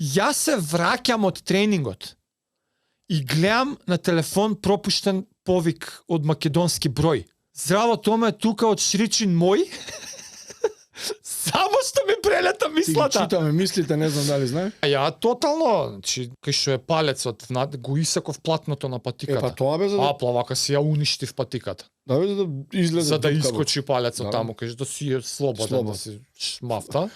Јас се враќам од тренингот и гледам на телефон пропуштен повик од македонски број. Здраво, Томе, тука од Шричин мој. Само што ми прелета Ти ги мислата. читаме мислите, не знам дали знаеш. А ја тотално, значи, кај што е палецот, го исаков платното на патиката. Па тоа бе за да, Вака си ја уништив патиката. да бе за да излезе За да тука, бе. искочи палецот Да. таму, кај да си е слободен, да си шмафта.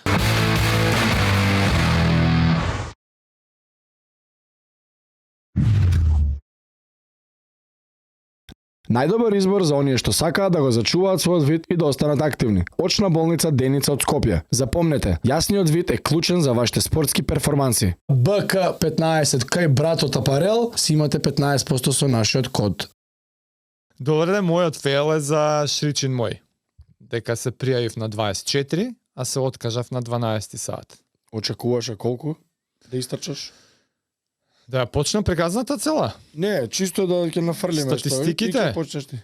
Најдобар избор за оние што сакаат да го зачуваат својот вид и да останат активни. Очна болница Деница од Скопје. Запомнете, јасниот вид е клучен за вашите спортски перформанси. БК15 кај братот Апарел си имате 15% со нашиот код. Добар ден, мојот фейл е за Шричин мој. Дека се пријавив на 24, а се откажав на 12 сат. Очекуваше колку да истрчаш? Да ја почнам преказната цела? Не, чисто да ќе нафрлиме Статистиките? што и ќе почнеш ти.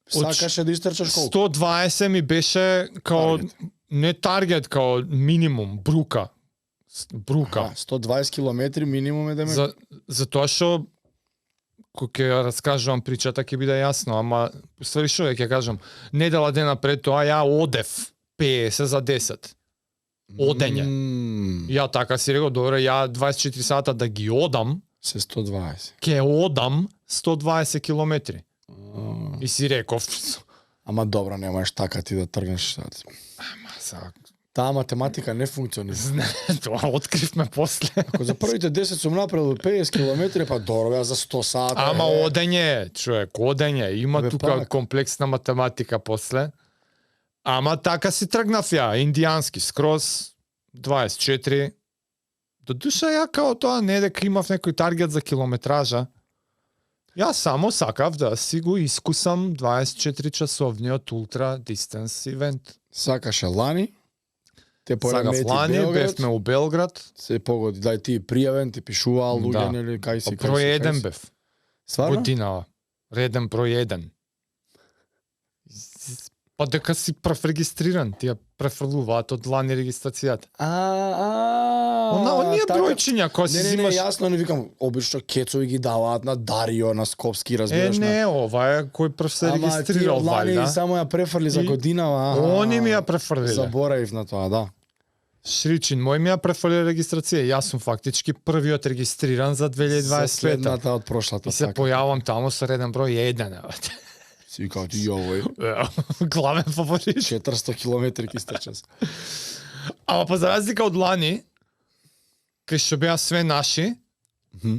Сакаше да истрчаш колку? 120 ми беше као Таргет. не таргет, као минимум, брука. Брука. 120 километри минимум е да ме... За тоа што кога ќе ја раскажувам причата ќе биде јасно, ама ствари што ќе кажам, недела дена пред тоа ја одев 50 за 10. Одење. Ја така си рекол, добре, ја 24 сата да ги одам, Се 120. ќе одам 120 километри. И си реков, Ама добро, немаш така ти да тргнеш. Таа математика не функционира. тоа откривме после. Ако за првите 10 сум направил 50 километри, па добро, ја за 100 сата. Ама одење, човек, одење. Има Бе, тука пак. комплексна математика после. Ама така си тргнав ја, индијански, скроз 24. До душа ја као тоа не дека имав некој таргет за километража. Ја само сакав да си го искусам 24 часовниот ултра дистанс ивент. Сакаше лани, те Сакав поремети лани, Белград, бевме у Белград. се погоди, дај ти пријавен, ти пишуваа луѓе, Да. нели, кај си, Број еден бев. Стварно? Годинава. Реден број 1. Па дека си прв регистриран, ти ја префрлуваат од лани регистрацијата. Оние така. бројчиња кои си Не, зимаш. јасно, не викам, обично кецови ги даваат на Дарио, на Скопски, разбираш. Не, ова е кој прв се Ама ти регистрирал, од лани валјда. само ја префрли за И годинава. Они ми ја префрлиле. Заборавив на тоа, да. Шричин, мој ми ја префрли регистрација. Јас сум фактички првиот регистриран за За 2025. следната од прошлата. И се така. појавам таму со реден број 1. Си викао ти овој Главен фаворит. 400 километри ки стрчас. Ама па за разлика од лани, кај што беа све наши,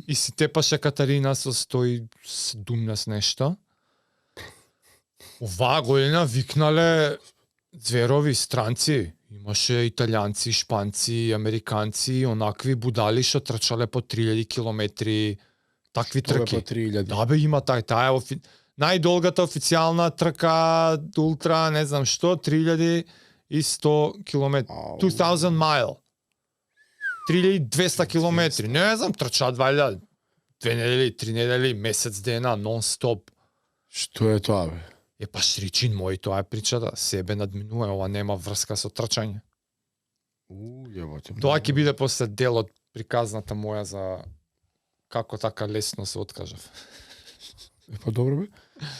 и си тепаше Катарина со 117 нешто, оваа година викнале зверови странци. Имаше италијанци, шпанци, американци, онакви будали што трчале по 3000 километри, такви Тоа бе трки. по 3000. Да бе, има таа е најдолгата официјална трка ултра, не знам што, 3100 километри. Ау. 2000 mile. 3200 километри. Не знам, трчаат валјда 2 недели, 3 недели, месец дена, нон-стоп. Што е тоа бе? Е па Шричин мој, тоа е причата. Себе надминува, ова нема врска со трчање. Јebote. Тоа ќе биде после дел од приказната моја за како така лесно се откажав. Па добро бе.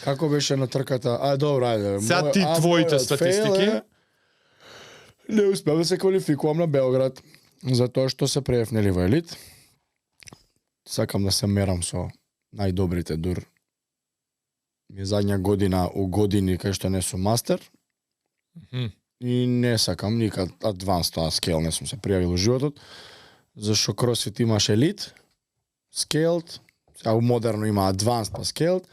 Како беше на трката? Добро, ајде. Сега ти твоите мојот статистики. фейл е, Не успеав да се квалификувам на Белград, затоа што се преефнели во елит. Сакам да се мерам со најдобрите дур. Ми е задња година у години кај што не сум мастер. И не сакам никад адванс тоа скел, не сум се пријавил у животот, зашто кросфит имаш елит, скелд, сега у модерно има адванс па скелд,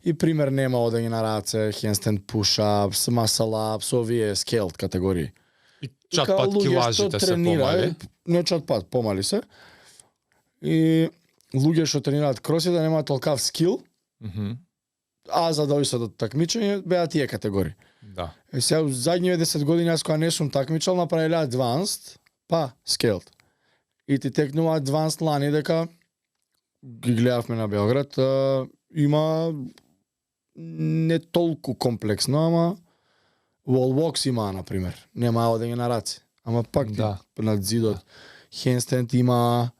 и пример нема одење на раце, handstand push-ups, muscle ups, овие скелд категории. И чат пат килажите се помали. Не чат пат, помали се. И луѓе што тренираат кросфит да немаат толкав скил, а за да се до такмичење беа тие категории. Да. Сега у задниве 10 години јас кога не сум такмичал направиле advanced, па scaled. И ти текнува advanced лани дека ги гледавме на Белград, има не толку комплексно, ама wall walks има, например. Нема одење на раце. Ама пак Да. над зидот хендстенд има,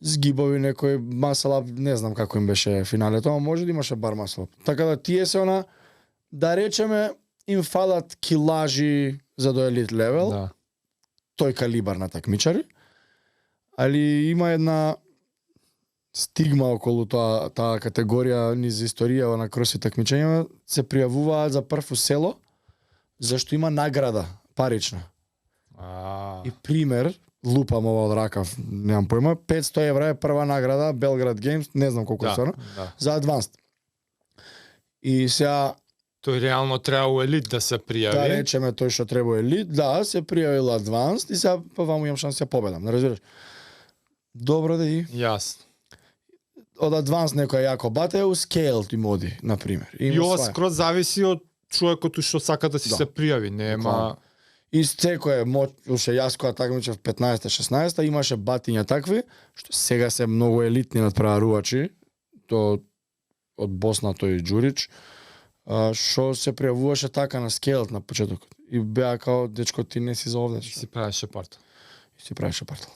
згибови некој масалап, не знам како им беше финалето, ама може да имаше бар масалап. Така да тие се она, да речеме, им фалат килажи за до елит левел, Да. тој калибар на такмичари, али има една стигма околу таа категорија низ историјава на кросфит такмичења, се пријавуваат за прв у село, зашто има награда, парична. И пример, лупам ова од ракав, немам појма, 500 евра е прва награда, Белград Геймс, не знам колку Да, стварно, да. за Advanced. И сега, Тој реално треба у елит да се да пријави. речеме тој што треба елит, да, се пријавил Advanced и сега па ваму имам шанса да победам, не разбираш? Добро да и Јасно. од Advanced некој јако бате у Scaled им оди, на пример. И ова скроз зависи од човекот што сака да си Да. се пријави, нема Буквално. И секој уште јас кога такмичев 15-16 имаше батиња такви, што сега се многу елитни надпреварувачи, то од Босна тој Џурич, што се пријавуваше така на Scaled на почетокот. И беа као, дечко, ти не си за овде. си правеше парта. И си правеше партал.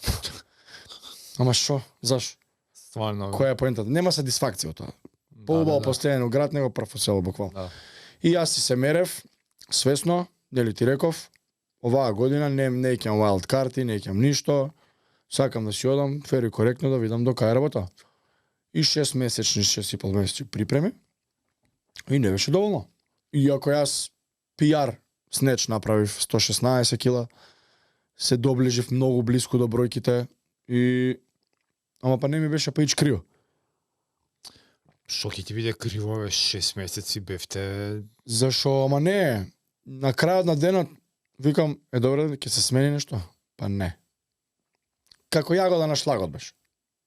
Ама што? Зашо? Стварно. Која е поентата? Нема сатисфакција од тоа. Поубаво поставен у град него прв село буквално. Да. И јас си се мерев свесно, дели ти реков, оваа година не ќе wild карти, не ќе ништо. Сакам да си одам фер и коректно да видам до кај работа. И 6 месечни, 6,5 месечни припреми. И не беше доволно. Иако јас PR снеч направив 116 кила, се доближив многу блиску до бројките и ама па не ми беше паич криво. Што ќе ти биде криво, бе, 6 месеци бевте. Зашо, ама не, на крајот на денот викам, добре, ќе се смени нешто? Па не. Како јагода на шлагот беше.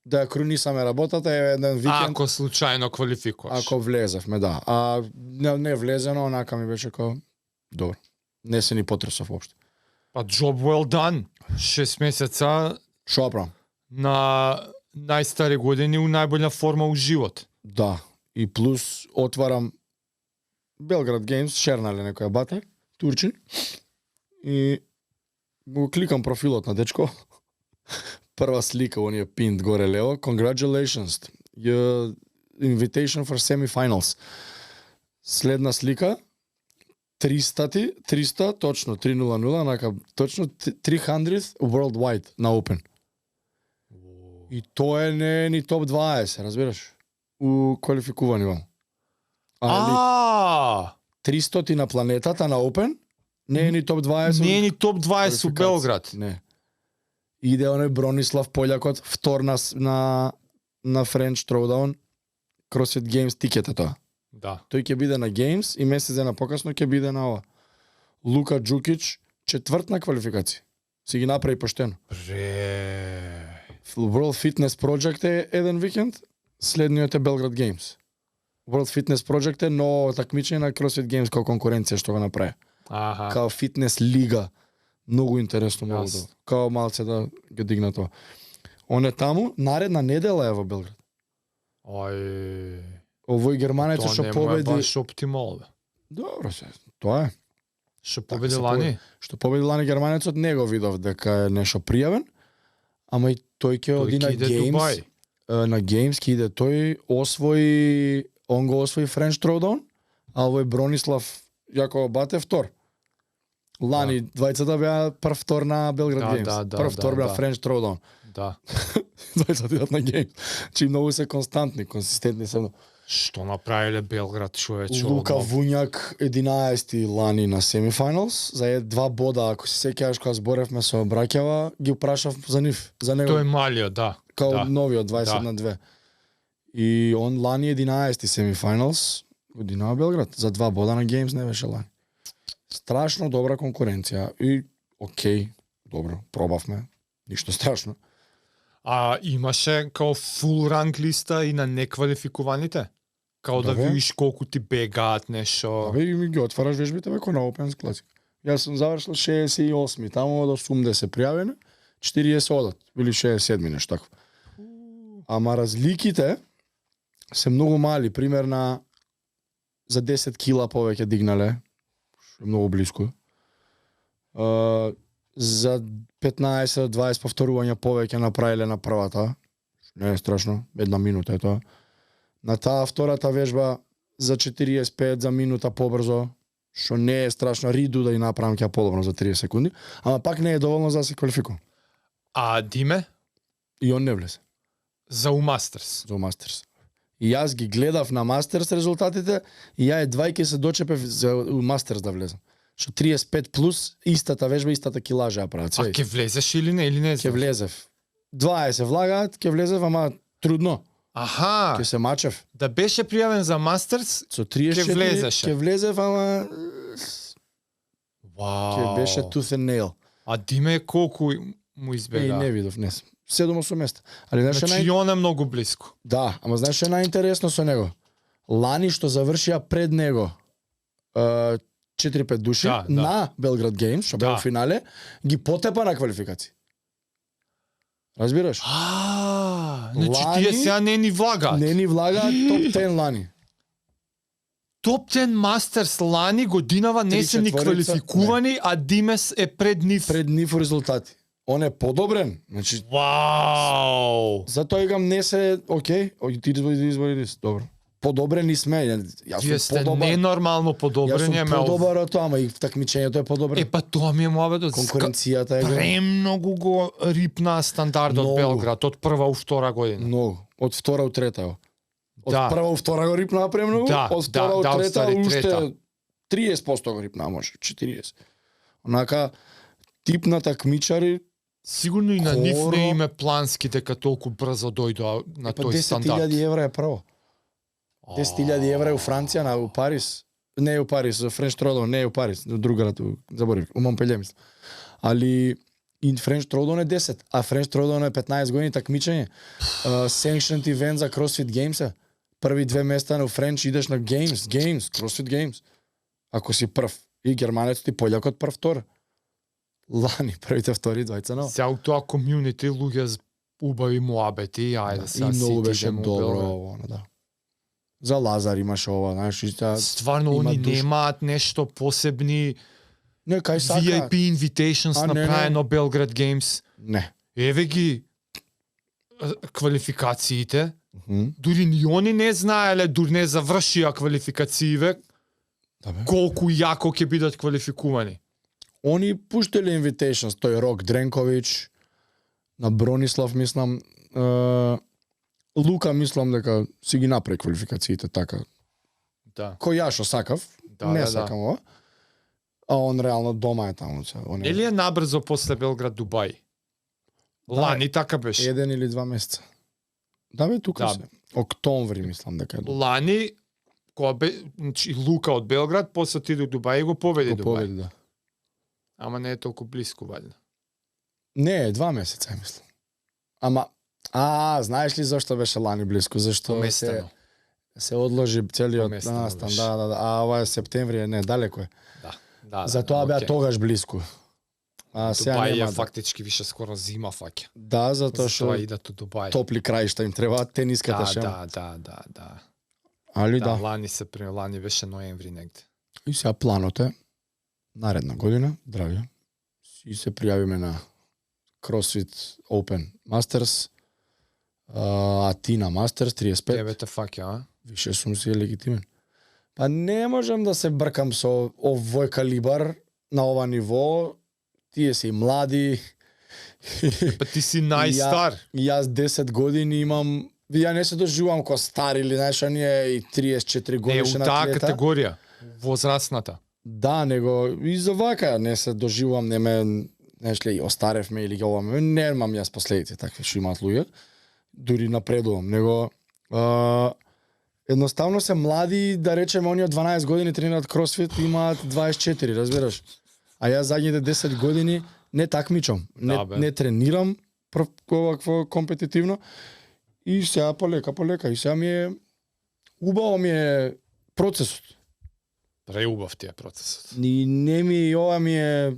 Да ја крунисаме работата, е еден викенд, Ако случајно квалификуваш. ако влезевме, да. А не влезено, онака ми беше како, добро. Не се ни потресов воопшто. Па job well done. 6 месеца Шо ја правам? на најстари години у најбољна форма у живот. Да. И плюс отварам Белград Геймс, шернале некоја бате, турчин, и го кликам профилот на дечко. Прва слика, оние пинт горе лево. Congratulations. Your invitation for semifinals. Следна слика. 300, точно, 300, онака, точно 300 worldwide на Open. И тоа не е ни топ 20, разбираш? У квалификувани вам. А, 300 на планетата на Open не е ни топ 20. не е ни топ 20 у квалификација. Белград. Не. Иде оној Бронислав Пољакот, втор на French Throwdown, CrossFit Games тикета тоа. Да. Тој ќе биде на Games и месец дена покасно ќе биде на ова. Лука Џукич, четврт на квалификација. Си ги направи поштено. Бре. World Fitness Project е еден викенд, следниот е Белград Games. World Fitness Project е ново такмичење на CrossFit Games како конкуренција што го направи. Аха. Као фитнес лига. Многу интересно, многу Јас. добро. Као малце да ги дигна тоа. Он е таму, наредна недела е во Белград. Ој. Овој германец Тоа што не му е победи... баш оптимал, бе. Добро се, тоа е. Што Така победи се лани? Што победи лани германецот, не го видов дека е нешто пријавен, ама и тој ќе Тој оди на ќе иде Games. Дубај. На Games ќе иде тој, он го освои French Throwdown, а овој Бронислав Јакова бате втор. Лани двајцата беа прв втор на Белград Да, Games. да, да, прв втор да, беа да. French Throwdown. Да. Двајцата идат на Games. Чи многу се константни, консистентни се. Што направиле Белград, човече? Лука одно? Вуњак 11 лани на семифиналс, за 2 бода, ако се сеќаваш кога зборевме со браќава, ги прашав за нив, за него. Тој е малиот, да. Као да. новиот 20 Да. на 2. И он лани 11 семифиналс година Белград, за 2 бода на Games не беше лани. Страшно добра конкуренција и окей, добро, пробавме, ништо страшно. А имаше као фул ранг листа и на неквалификуваните? Као да, Да, бе. видиш колку ти бегаат нешто. Абе и ми ги отвараш вежбите веко на Open Classic. Јас сум завршил 68, таму од 80 пријавени, 40 одат, или 67 нешто такво. Ама разликите се многу мали, пример на за 10 кила повеќе дигнале, што е многу блиску. за 15 до 20 повторувања повеќе направиле на првата. Не е страшно, 1 минута е тоа. На таа втората вежба за 45 за минута побрзо, што не е страшно, риду да и направам ќе подобро за 30 секунди, ама пак не е доволно за да се квалификувам. А Диме И он не влезе за у Мастерс. за Мастерс. И јас ги гледав на Мастерс резултатите и ја едвајќи се дочепев за Мастерс да влезам. Што 35 плюс истата вежба, истата килажа ја прават. А ќе влезеш или не Ќе знам. влезев. 20 влагаат, ќе влезев, ама трудно. Аха, Ќе се мачев. да беше пријавен за Мастерс, Со 34 Ќе влезеше. ќе влезев, ама вау. ќе беше tooth and nail. А Диме колку му И избега? не видов, не. 7-8 места. Али знаеш што Значи он е многу близко. Да, ама знаеш што е најинтересно со него? Лани што завршија пред него 4-5 души Да, да. на Белград Геймс, што беа Да. во финале, ги потепа на квалификации. Разбираш? Значи Лани- тие сега не ни влагаат. Не ни влагаат топ 10 Лани. Топ 10 Мастерс лани годинава не се ни 3/4, квалификувани, а Димес е пред нив. Пред нив резултати. Он е подобрен. Значи, Вау! затоа игам не се, окей, ти избори, добро. Подобрени сме. Јас Тие сум сте подобар. ненормално Јас подобрени, сум ме подобар од тоа, ама и такмичењето е подобро. Е, па тоа ми е муабетот. Конкуренцијата е голема. Премногу го рипна стандардот Многу. Белград од прва у втора година. Многу. Од втора у трета, ево. Од Да. прва у втора го рипнаа премногу, Да, од втора да, у да, трета устари, уште трета. 30% го рипнаа, може, 40. Онака, тип на такмичари, Сигурно и на нив Хоро- не име плански дека толку брзо дојдоа на па тој 10.000 стандард. евра е прво. 10.000 евра е у Франција, на у Парис. Не е у Парис, за Френч Тродон, не е у Парис, у друг град, заборив, у Монпелје мислам. Али и Френч Тродон е 10, а Френч Тродон е 15 години такмичење. Sanctioned event за CrossFit Games е. Први 2 места на Френч идеш на Games, CrossFit Games. Ако си прв. И германецот ти пољак од прв втор. Лани, првите втори, двајца но. Сега у тоа комјунити луѓе з убави муабети, ајде И сега многу сите беше идеме у добро Белград. ово, да. За Лазар имаше ова, знаеш, и таа... Стварно, има они душ. немаат нешто посебни Не, кај сака. VIP invitations А, не, направено Белград Games. Не. Еве ги квалификациите. Мгм. Дури ни они не знаеле, дури не завршија квалификацииве, Да бе. колку јако ќе бидат квалификувани. Они пуштеле invitations, тој Рок Дренковиќ, на Бронислав мислам, Лука мислам дека си ги направи квалификациите така. Да. Кој ја што сакав, Да, не да, да. сакам ова. А он реално дома е таму. Он е Или е набрзо после Белград Дубај? Да, Лани така беше. 1 или 2 месеца. Да бе, тука Да. се. Октомври мислам дека е. Лани кога значи Лука од Белград, после отиде у Дубај и го победи Го Дубај. победи, да. Ама не е толку близко валјда. Не, 2 месеца мислам. Ама знаеш ли зашто беше лани близко? Зашто Поместено. се одложи целиот Поместено настан, беше. да. А ова е септември, не, далеко е. Да, Затоа беа тогаш близко. А сега Дубај нема. е фактички више скоро зима фаќа. Да, затоа што Затоа идат у Дубај. топли краишта им требаат, тениската Да, шема. да. Али да. Лани се при лани беше ноември негде. И сега планот е наредна година, здравје, и се пријавиме на CrossFit Open Masters, Атина Masters 35. Тебе те фаќа, а? Више сум си легитимен. Па не можам да се бркам со овој калибар на ова ниво. Тие се и млади. Па ти си најстар. И јас 10 години имам. Ја не се доживувам ко стар или знаеш, оние и 34 Не, годишен у таа атлета. категорија. Возрастната. Да, него и за вака не се доживувам, не ме, знаеш ли, остаревме или ги ова, немам јас последици такви што имаат луѓе. Дури напредувам, него едноставно се млади, да речеме, они од 12 години тренираат кросфит, имаат 24, разбираш? А јас задните 10 години не такмичам, Да, бе. не тренирам овакво компетитивно и сега полека, и сега ми е убаво ми е процесот. Преубав ти е процесот. И не ми ова ми е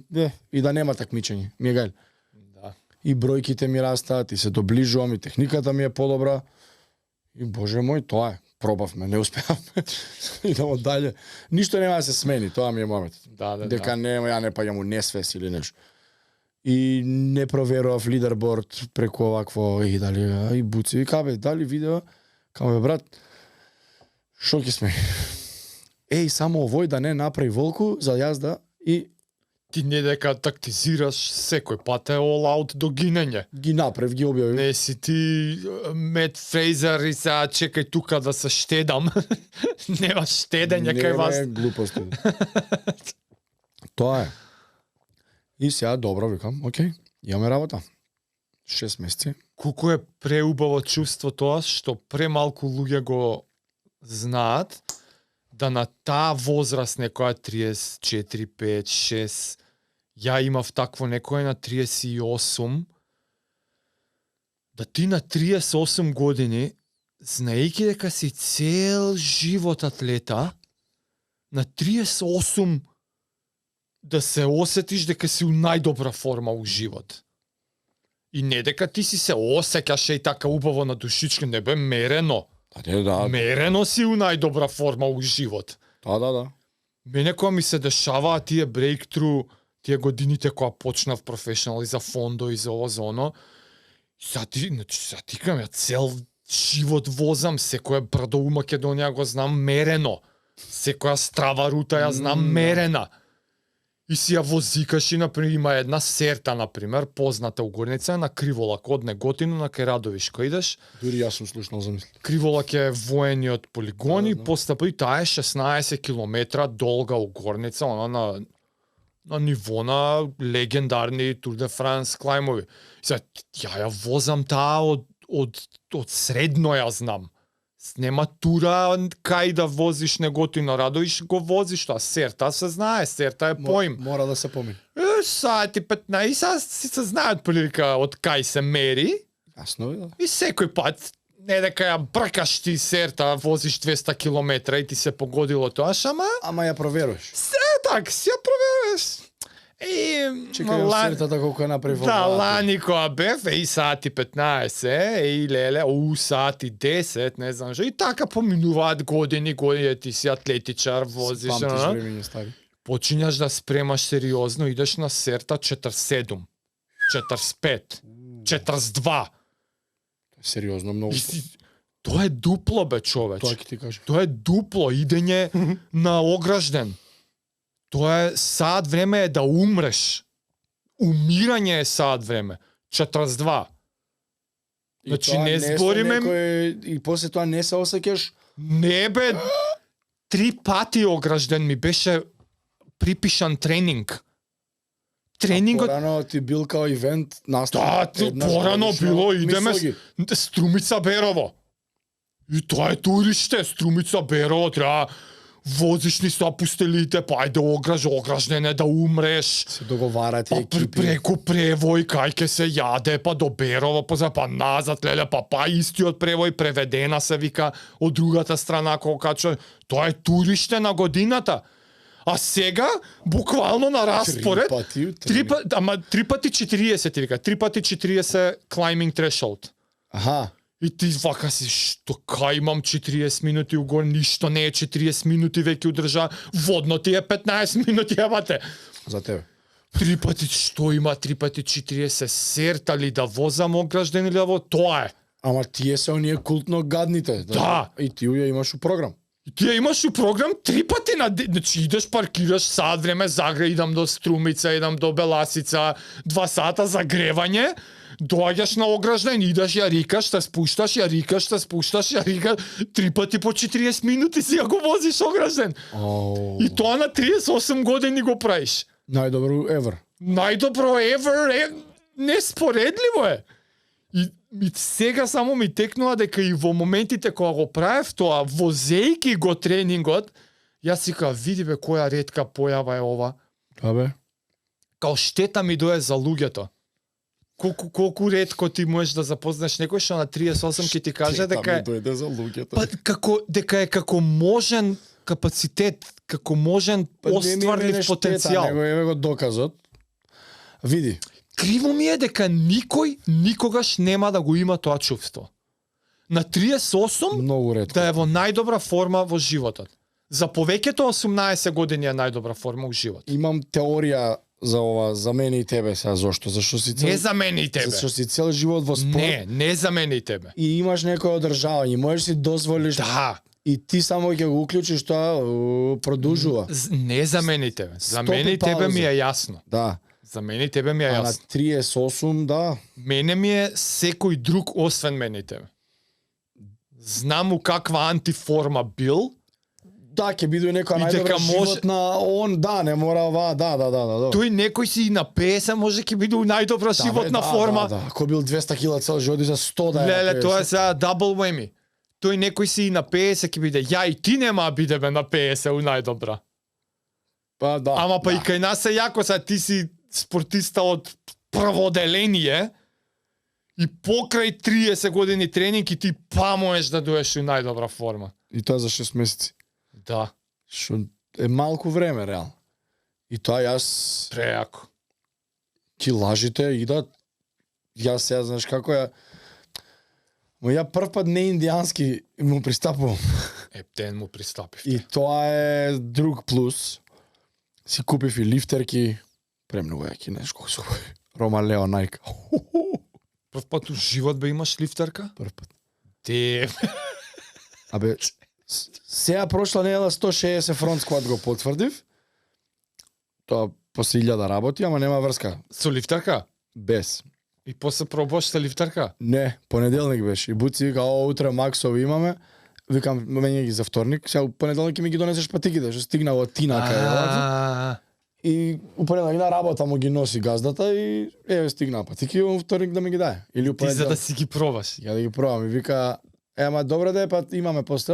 и да нема такмичење. Ми е гај. Да. И бројките ми растаат, и се доближувам, и техниката ми е подобра. И боже мој, тоа е. Пробавме, не успеавме. Идемо дале. Ништо нема да се смени, тоа ми е момент. Да. Дека нема, ја не паѓам у несвес или нешто. И не проверував лидерборд преку овакво и дали и буци. Вика бе, дали видео? Каме брат, шо ќе сме? Еј, само овој да не направи волку за јазда и Ти не дека тактизираш секој пат е all out до гинење. ги направи, ги објави. Не си ти Мет Фрейзер и сега чекај тука да се штедам. Нема штедење кај вас. Не, глупости. Тоа е. И сега добро викам, окей, имаме работа. 6 месеци. Колку е преубаво чувство тоа што премалку луѓе го знаат да на таа возраст некоја 34, 5, 6, ја имав такво некој на 38, да ти на 38 години, знаејќи дека си цел живот атлета, на 38 да се осетиш дека си у најдобра форма у живот. И не дека ти си се осеќаш и така убаво на душички, не бе мерено. Да. Мерено си у најдобра форма у живот. Да. Мене кога ми се дешаваа тие брейктру, тие годините кога почнав професионал и за фондо и за ово за оно, сега ти кажам, ја цел живот возам, секоја брдо у Македонија го знам мерено. Секоја страва рута ја знам мерена. И си ја возикаш и, например, има една серта, например, позната у Горница, на Криволак, од Неготино на кај Радовиш, кој идеш, Дури јас сум слушнал за мисли. Криволак е воениот полигон и Да. постапи таа е 16 километра долга у Горница, она на ниво на легендарни Тур де Франс клајмови. Сега, ја возам таа од средно ја знам. Нема тура кај да возиш Неготино Радовиш, го возиш тоа. Серта се знае, серта е поим. Мора да се помине. Сати 15, сега си се знаат прилика од кај се мери. Јасно е, да. И секој пат, не дека ја бркаш ти серта, возиш 200 километра и ти се погодило тоа, ама Ама ја проверуваш. так, си ја проверуваш. И Чекај сертата колку ја направи во да, главата. лани која бев, и сати 15, и леле, сати 10, не знам што. И така поминуваат години, ти си атлетичар, возиш, Памтиш ана. времење стари. Почињаш да спремаш сериозно, идеш на серта 47, 45, 42. Сериозно многу. Тоа е дупло, бе, човеч. Тоа ќе ти кажам. Тоа е дупло, идење на огражден. Тоа е саат време е да умреш. Умирање е саат време. 42. И Значи, тоа не со збориме- И после тоа не се осеќаш. Не бе, 3 пати огражден ми беше припишан тренинг. Тренингот, Порано ти бил као ивент настап. да, еднаш порано годишно. било, идеме Мисло ги. Струмица Берово. И тоа е туриште, Струмица Берово, треба возиш ни со пустелите, па ајде огражден е да умреш. Се договарате Па екипи. преку превој, кај ке се јаде, па до Берово, па назад, леле, па истиот превој преведена се вика од другата страна, кога качува. Тоа е туриште на годината. А сега, буквално на распоред, Три пати. ама 3 пати 40 ти вика, 3 пати 40 climbing threshold. Аха. И ти вака си, што кај имам 40 минути угоре, ништо не е 40 минути веќе удржа, водно ти е 15 минути, ебате. За тебе. 3 пати, што има 3 пати 40, серта ли да возам огражден или да во, тоа е. Ама тие се оние култно гадните. Да. И ти ја имаш у програм. И ти ја имаш у програм 3 пати на ден, значи идеш паркираш саат време, загре, идам до Струмица, идам до Беласица, 2 сата загревање, доаѓаш на огражден, идеш ја рикаш, те спушташ, ја рикаш, те спушташ, ја рикаш, 3 пати по 40 минути си ја го возиш огражден. И тоа на 38 години го правиш. Најдобро ever. Најдобро ever е, неспоредливо е. И сега само ми текнува дека и во моментите кога го правев тоа, возејки го тренингот, јас си кажа, види бе која ретка појава е ова. Да бе. Као штета ми дое за луѓето. Колку ретко ти можеш да запознаеш некој што на 38 ќе ти каже дека е, дојде за луѓето. па, дека е како можен капацитет, како можен остварлив потенцијал. Него еве го доказот. Види. Криво ми е дека никој никогаш нема да го има тоа чувство. На 38 Многу ретко. да е во најдобра форма во животот. За повеќето 18 години е најдобра форма во живот. Имам теорија за ова, за мене и тебе сега зошто? Зашто си цел Не за мене и тебе. Зашто си цел живот во спорт Не за мене и тебе. и имаш некое одржавање, можеш си дозволиш Да. и ти само ќе го уклучиш тоа, продолжува. Не за мене и тебе. За Стоп и мене и тебе пауза. ми е јасно. Да. За мене и тебе ми е А на јасно. 38, да. Мене ми е секој друг освен мене и тебе. Знам у каква антиформа бил. Да, ќе биде некоја И најдобра дека може- животна, он, да, не мора ова, да. Тој некој си и на 50 може ќе биде у најдобра Да, животна бе, форма. Да. Ако бил 200 кила цел живот и за 100 да е. Леле, на тоа е 50. сега дабл веми. Тој некој си и на 50 ќе биде. Ја и ти нема да бидеме на 50 у најдобра. Па да. Ама па да. и кај нас е јако, сега ти си спортиста од прво оделение и покрај 30 години тренинг и ти па можеш да доеш у најдобра форма. И тоа за 6 месеци. Да, Што е малку време реално. И тоа јас прејако. ти лажите идат. Јас сега знаеш како ја Ма ја прв пат не индијански му пристапувам. Ептен му пристапив. И тоа е друг плюс. Си купив и лифтерки, премногу јаки, знаеш колку се убави. Рома Лео Nike. Прв пат у живот бе имаш лифтерка? Прв пат. Те, Абе, сега прошла недела 160 фронт сквад го потврдив. Тоа после 1000 работи, ама нема врска. со лифтерка? Без. И после пробуваш со лифтерка? Не, понеделник беше. И Буци вика, утре максови имаме. Викам, мене ги за вторник. Сега у понеделник ќе ми ги донесеш патиките, што стигнало од Тина кај Елази. А, И у понеделник на работа му ги носи газдата и еве стигнаа патики и у вторник да ми ги даде. Или у Ти за да понеделник. си ги пробаш. Ја да ги пробам и вика, ама добро да е, па имаме после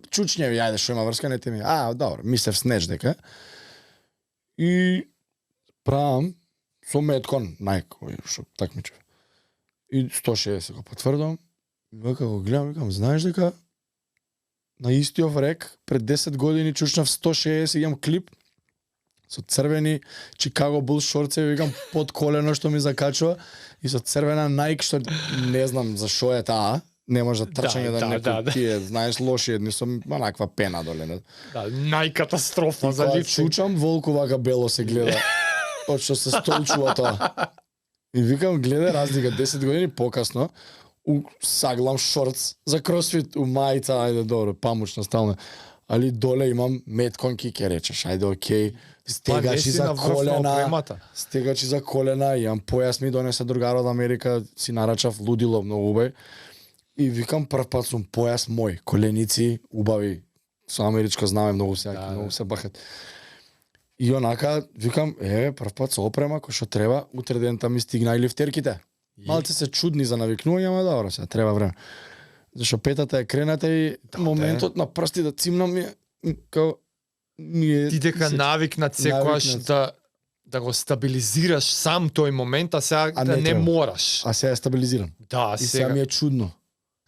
чучњеви, ајде што има врска, не те ми. Добро, мислев снеж дека. И правам со меткон, најко, што такмичев. И 160 го потврдам. И века го гледам, викам, знаеш дека на истиот рек пред 10 години чучнав 160, имам клип со црвени Chicago Bulls шорцеви, викам под колено што ми закачува и со црвена Nike што не знам за што е таа. Не може да трчање да, некој тие, знаеш, лоши едни со онаква пена доле. Не? Да, најкатастрофа за Кога лифтинг. чучам, волку вака бело се гледа. Од што се столчува тоа. И викам, гледа разлика 10 години покасно, у саглам шортс за кросфит, у мајца, ајде добро, памучна стална. Али доле имам метконки, ќе речеш, ајде окей, стегачи за колена, стегачи за колена, имам појас ми донесе другар од Америка, си нарачав лудило многу убави. И викам прв пат сум појас мој, коленици убави, со америчко знаме многу се, многу се бахат. И онака, викам, прв пат со опрема, кој што треба, утре дента ми стигна и лифтерките. Малце се чудни за навикнување, ама добро, сега треба време. Зашо петата е крената и моментот на прсти да цимнам ми као Ти дека навикнат секојаш да го стабилизираш сам тој момент, а сега да не мораш. А сега е стабилизиран. Да, И сега ми е чудно.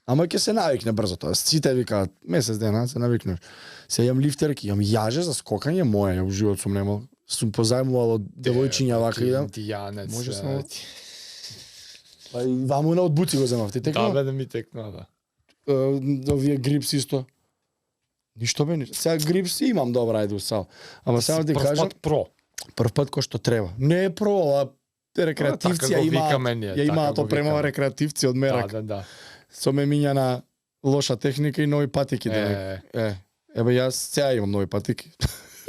Ама ќе се навикне брзо тоа. Сите викаат месец дена се навикнеш. Сега имам лифтерки, имам јаже за скокање моја, ја во живот сум немал. Сум позајмувал од девојчиња вака идам. Индијанец. Може само. Па и вамуна од Буци го земав. Ти текна? Да, бе, да ми текна, да. Овие грипс исто. Ништо бе, сега грипс имам добра ајде усал. Ама само ти кажам, прв пат кој што треба. Не е про, ова рекреативци ја имаат опремава рекреативци од мерак. Да. Со ме миња на лоша техника и нови патики. Еве јас сега имам нови патики.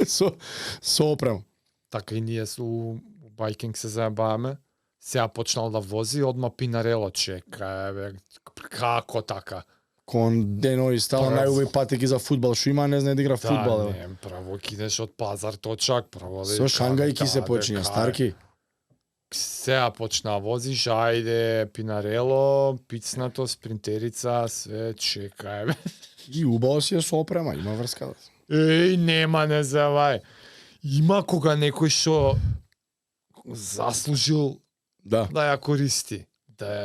со опрема. Така и ние у байкинг се заебаваме. Сега почнал да вози, одма Пинарело чека, како така? Кон денови стало најубави патики за фудбал, што има, не знае да игра фудбал. Да, не, право кидеш од пазар точак, право да. Со Шангајки се почиња, старки. Сега почна возиш, ајде, Пинарело, пицнато, спринтерица, све, чекај. И убаво си е со опрема, има врска. Нема, не завај. Има кога некој што заслужил да ја користи,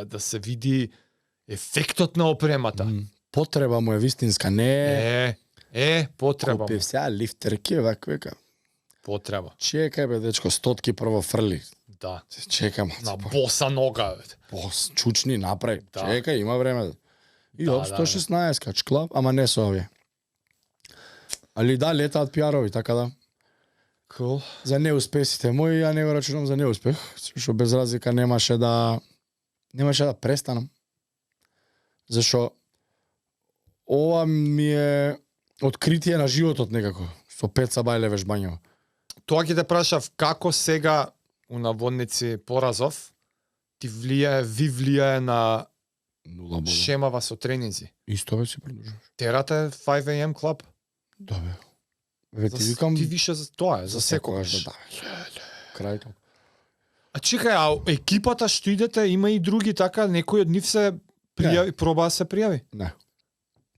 да се види ефектот на опремата. Потреба му е вистинска, не потреба. Купив сега лифтерки, вака. Потреба. Чекај бе, дечко, стотки прво фрли. Да. Чекам. На боса нога, бе. Бос, чучни напред. Да. Чекај, има време. И од 116 качклав, ама не со овие. Али да, летаат пиарови, така да. Cool. за неуспесите мои, ја не го рачунам за неуспех, што без разлика немаше да престанам. Зашо ова ми е откритие на животот некако, со Пеца Бајле вежбањево. Тоа ќе те прашав како сега у наводници поразов ви влијае на Нула бода. шемава со тренинзи. Исто бе си продолжуваш. Терате 5 AM клуб? Да бе. Ве ти викам Ти више за тоа е, за секогаш. да. Крај тоа. А чекај, а екипата што идете има и други така, некој од нив се пријави, проба да се пријави? Не.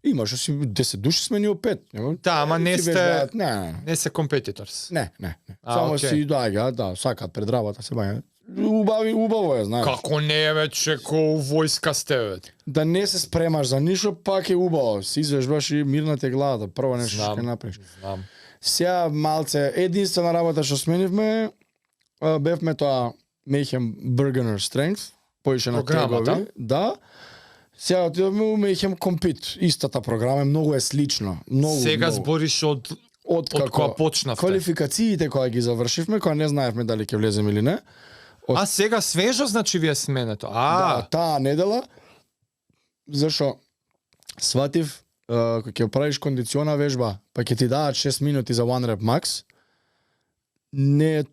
Имаш си 10 души сме ни 5, нема? Да, ама не Ти сте вежбаат, не. не се компетиторс. Не. А, Само окей. си доаѓа, да, сакаат пред работа се бањаат. Убаво е, знаеш. Како не е бе, чеко у војска сте бе? Да не се спремаш за ништо, пак е убаво. Си извежбаш и мирна те главата, прво нешто што ќе направиш. Знам. Сега малце единствена работа што сменивме, бевме тоа Mayhem Burgener Strength, поише на Програмата? тегови. Да. Сега отидовме у Mayhem Compete, истата програма, многу е слично, многу. Сега многу. збориш од од кога почнавте. квалификациите кога ги завршивме, кога не знаевме дали ќе влеземе или не. А сега свежо значи ви е сменето. Да, таа недела, зашо сватив, кога ќе правиш кондициона вежба, па ќе ти дадат 6 минути за one rep max, не е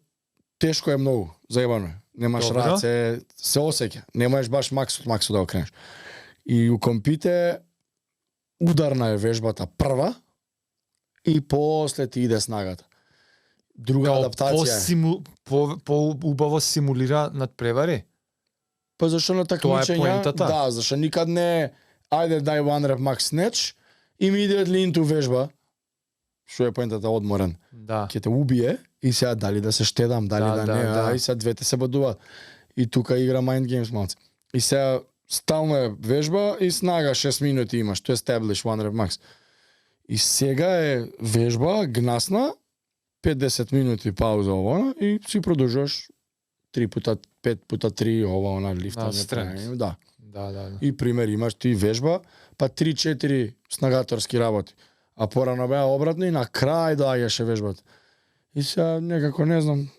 тешко е многу, заебано е. Немаш Добро. раце, се осеќа. Не можеш баш макс од максот да го кренеш. И у компите ударна е вежбата прва и после ти иде снагата. Друга Као адаптација е. по убаво симулира надпревари. Па зашто на Тоа е такмичења, поентата. да, зашто никад не е, ајде дај one rep max snatch и ми иде линту вежба, што е поентата одморен, Да. ќе те убие и сега дали да се штедам, дали да не, да. и сега двете се бодуваат. И тука игра mind games малце. И сега стално е вежба и снага 6 минути имаш, тоа е establish one rep max. И сега е вежба, гнасна, 50 минути пауза ова и си продолжуваш 3 пута 5 пута 3 ова она лифтање. strength. Да. Да. И пример имаш ти вежба, па 3-4 снагаторски работи. А порано беа обратно и на крај доаѓаше вежбата. И сега некако не знам,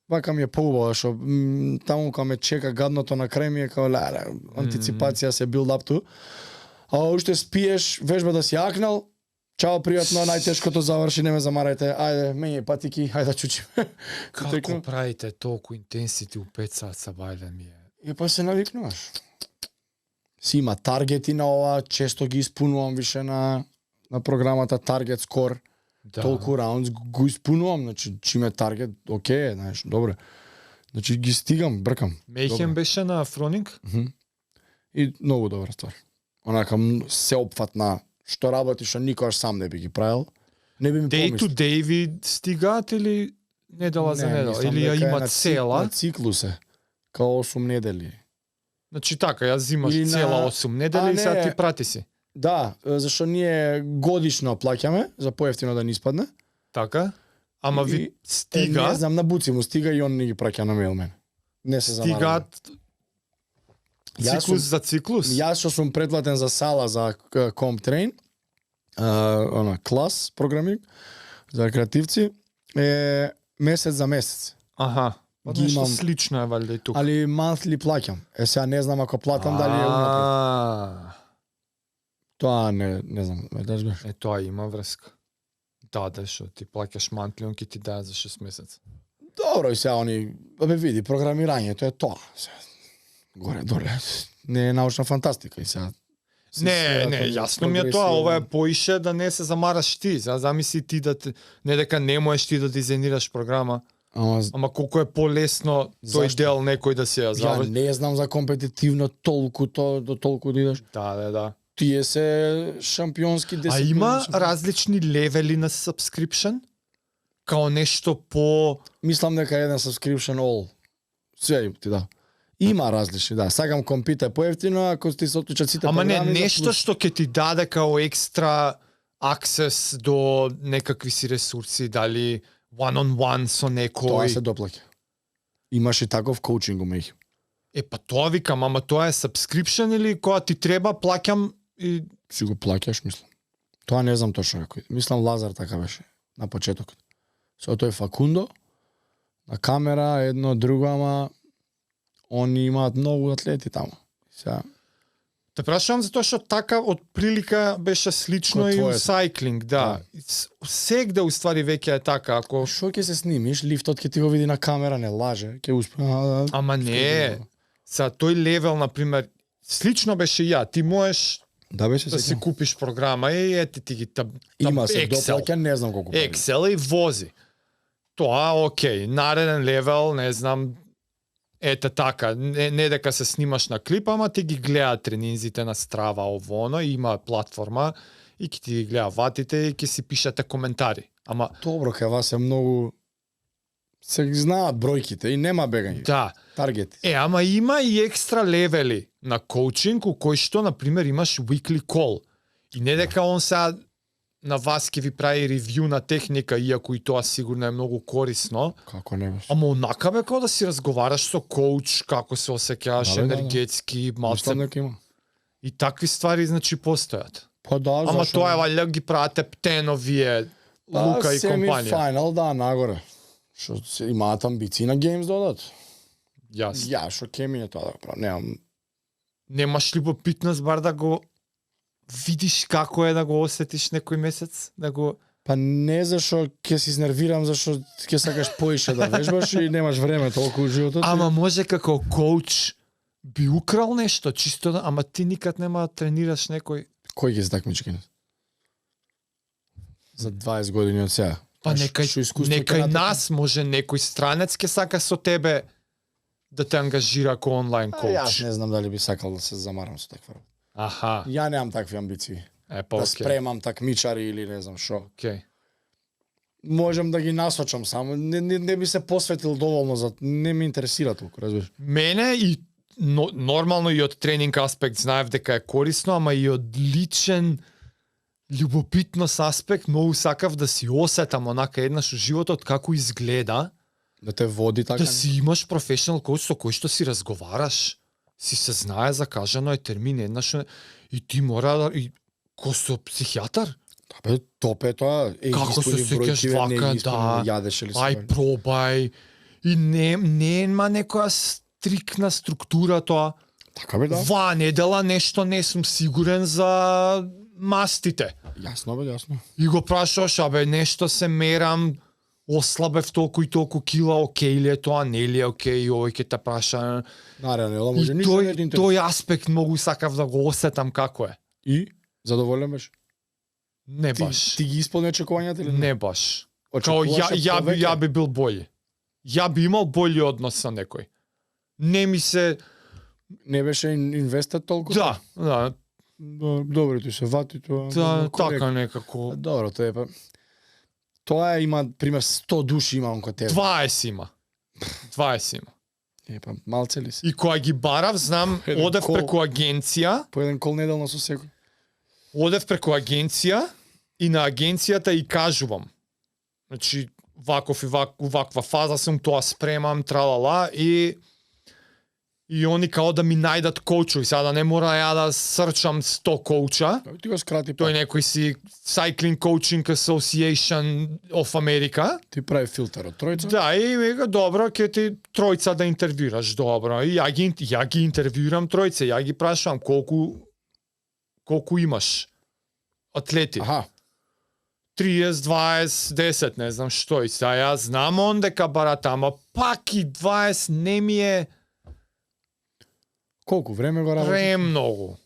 вака ми е поубаво, што таму кога ме чека гадното на крај ми е као антиципација се build up to. А уште спиеш, вежба да си акнал, чао, пријатно, најтешкото заврши, не ме замарајте, ајде, мење патики, ајде да чучим. Како правите толку интенсити у 5 саца бајле ми е? И па се навикнуваш. Си има таргети на ова, често ги испунувам више на програмата Target Score. Да. Толку раундс го испунувам, значи чиме таргет, окей, знаеш, добре. Значи ги стигам, бркам. Мейхем Добро. беше на Фронинг? И многу добра ствар. Онака сеопфатна, што работи што никогаш сам не би ги правил. Не би ми Day to помислил. day ви стигаат или недела за недела? мислам Или ја дека е имат на цела? На циклусе. Као 8 недели. Значи така, ја зимаш Или на- цела 8 А, недели и сега не. ти прати си. Да, зашто ние годишно плаќаме за поевтино да ни испадне. Така? Ама ви Не стига, знам, на буци му стига и он не ги праќа на мейл мене. Не се замарам. стигаат Јас циклус сум- за циклус? Јас што сум претплатен за сала за CompTrain, клас програминг за креативци, е месец за месец. Аха. Па Ги нешто имам- слично е валјда и тука. Али monthly плаќам. Сега не знам ако платам дали е унапред. Тоа не знам, да разбереш. Е, тоа има врска. Да, што ти плаќаш мантли, он ќе ти даде за 6 месеца. Добро, и сега они, бе види, програмирањето е тоа. Сега, горе доле. Не е научна фантастика и сега. Не, јасно ми е тоа, ова е поише да не се замараш ти. Сега замисли ти да не дека не можеш ти да дизајнираш програма, ама колку е полесно тој Зашто? дел некој да се ја Ја заврши. не знам за компетитивно толку до толку да идеш. Да. Тие се шампионски 10. А има различни левели на subscription? Као нешто по... Мислам дека еден subscription all. Све ти да. Има различни, да. Сакам компите поевтино, ако ти се отклучат сите Ама не, програми за нешто плюс. што ќе ти даде као екстра аксес до некакви си ресурси, дали one-on-one со Тоа некој. се доплаќа. Имаш и таков коучинг у меѓу. Е, па тоа викам, ама тоа е subscription или кога ти треба, плаќам и... Си го плаќаш, мислам. Тоа не знам точно како. Мислам Лазар така беше на почетокот. Со тој Факундо, на камера, едно, друго, ама они имаат многу атлети таму. Сега, Те прашувам затоа што така од прилика беше слично Ко и у твоето. сайклинг, да. Сегде уствари веќе е така, ако шо ќе се снимиш, лифтот ќе ти го види на камера, не лаже, ќе успе. ама не. Са тој левел на пример слично беше и ја. Ти можеш Да беше да си се. купиш програма и ете ти ги Има се Excel. доплаќа, не знам колку пари. Excel и вози. Тоа окей, нареден левел, не знам, ете така, не дека се снимаш на клип, ама ти ги гледа тренинзите на Страва, ово, оно, има платформа и ќе ти ги гледа ватите и ќе си пишете коментари. Ама Добро, кај вас е многу се знаат бројките и нема бегање. да, Таргети. ама има и екстра левели на коучинг, у кој што, например, имаш weekly call. И не дека он сега на вас ќе ви прави ревју на техника, иако и тоа сигурно е многу корисно, Како не беше? ама онака бе како да си разговараш со коуч, како се осеќаваш Да, бе, да, да. енергетски, малце. Мислам дека има. И такви ствари значи постојат. Па да, Ама зашо тоа е не? валја ги прават ептеновие, Лука и компанија. Финал, да, нагоре. Што се имаат амбиции на геймс додат. Јас. Ја, што ке ми е тоа да го правам? Немам. Немаш любопитност бар да го видиш како е да го осетиш некој месец, да го Па не зашо ќе се изнервирам, зашо ќе сакаш поише да вежбаш и немаш време толку у животот. Ама може како коуч би украл нешто, чисто да, ама ти никад нема да тренираш некој. Кој ќе се такмичи кај нас? За 20 години од сега. Па Шо некај, искуство ќе некај натакне? нас може некој странец ќе сака со тебе да те ангажира ко онлайн Јас коуч. не знам дали би сакал да се замарам со таква работа. Аха, Ја немам такви амбиции. е па Да окей. спремам такмичари или не знам што. Окей. Можам да ги насочам само, не би се посветил доволно за не ме интересира толку, разбираш. Мене и нормално и од тренинг аспект знаев дека е корисно, ама и од личен љубопитност аспект многу сакав да си осетам онака еднаш у животот како изгледа, Да те води така. да си имаш професионал коуч со кој што си разговараш, си се знае закажано е термин еднаш и ти мора да и ко со психијатар, Да, бе, топ е тоа. Како се исполни сеќаш бројки, бе, не вака, ги исполни, да. Јадеше ли се? ај пробај и нема некоја стрикна структура тоа. Така бе, да. Ва недела нешто не сум сигурен за мастите. Јасно бе, јасно. И го прашуваш, абе, нешто се мерам, ослабев толку и толку кила, окей ли е тоа, не ли е окей, овој ќе те праша. Наредно, да И може ништо не те интересира. тој аспект многу сакав да го осетам како е. И задоволен беше. Не баш. Ти ги исполни очекувањата или Не баш. Као Очекуваше ја би бил бољи. Ја би имал бољи однос со некој. Не ми се... не беше инвестат толку. Да, да, Добро ти се вати тоа. да коректно. така некако. Добро, тоа е па. Тоа има пример 100 души имам кod тебе. 20 има. 20 има. Е па малце ли си? И кога ги барав, знам, Еден одев кол. преку агенција, По еден кол неделно со секој. одев преку агенција и на агенцијата и кажувам. Значи, ваков и ваква фаза сум, тоа спремам, тралала и они као да ми најдат коучу и сега да не мора ја да срчам 100 коуча. Ти го скрати Тој па. некој си Cycling Coaching Association of America. Ти прави филтер од тројца. Да, и вика, добро, ќе ти тројца да интервјураш, добро. И ја ги интервјурам тројца, ја ги прашувам колку имаш атлети. Аха. 30, 20, 10, не знам што. И сега ја знам он дека барата, ама пак и 20 не ми е Колку време го работи? премногу.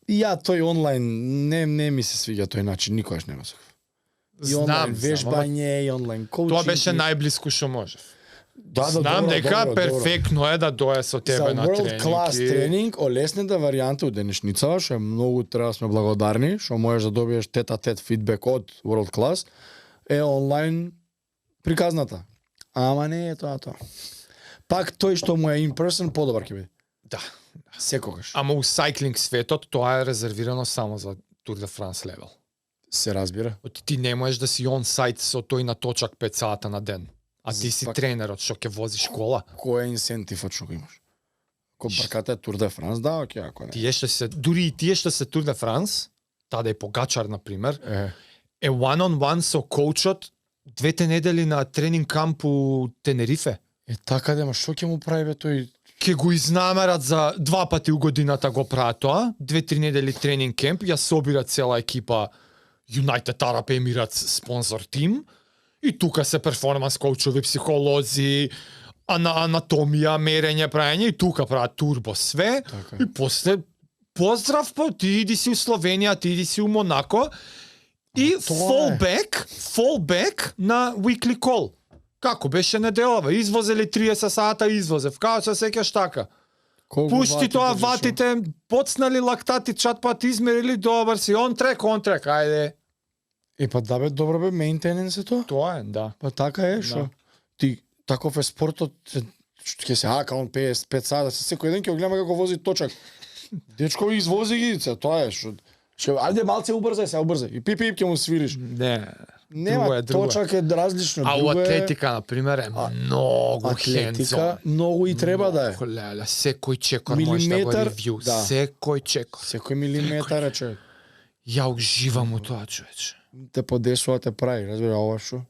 И ја тој онлайн не ми се свиѓа тој начин, никогаш не го сакав. И онлайн Знам, ама вежбање, и онлайн коучинг. тоа беше и- најблиску што можев. Да, Знам добро, дека добро, перфектно е да дое со тебе За на world тренинг. class и- тренинг, олесната варијанта од денешницава, што е многу треба да сме благодарни, што можеш да добиеш тет-а-тет фидбек од world class, е онлайн приказната. Ама не е тоа. Пак тој што му е in person подобар ќе биде. Да. Секогаш. Ама у сайклинг светот тоа е резервирано само за Tour de France левел. Се разбира. Ти не можеш да си он сайт со тој на точак 5 сата на ден. А ти си Пак- тренерот што ќе возиш кола. Кој е инсентивот што го имаш? Ко брката е Tour de France, да, окей, ако не. Тие што се дури и тие што се Tour de France, таде е Погачар на пример, Е, е one on one со коучот 2 недели на тренинг камп у Тенерифе. Така дема, што ќе му прави бе тој? Ке го изнамерат за 2 пати у годината го прават тоа, 2-3 недели тренинг кемп, ја собира цела екипа United Arab Emirates спонсор тим и тука се перформанс коучови, психолози, анатомија, мерење, праење и тука прават турбо све. Така. И после поздрав ти иди си у Словенија, ти иди си у Монако и fallback на weekly call. Како беше неделава? Извозели 30 сата, извозев. Као се сеќаш така? Пушти тоа ватите, поцнали лактати, чат пат измерили, добар си, он трек, ајде. Па да бе, добро бе, мейнтененс е тоа? Тоа е, да. Па така е, што? Ти, таков е спортот, ќе се хака он 55 сата, секој ден ќе го гледаме како вози точак. Дечко извози ги, тоа е, што... Ајде малце убрзај, и пип ќе му свириш. Не. Нема, точак е различно. А у атлетика, например, е многу Атлетика, многу и треба да е. Леле, секој чекор може да го ревју. Секој чекор. Секој милиметар е, човек. Ја уживам у тоа, човече. Те подесува, те прави, разбира, ова шо?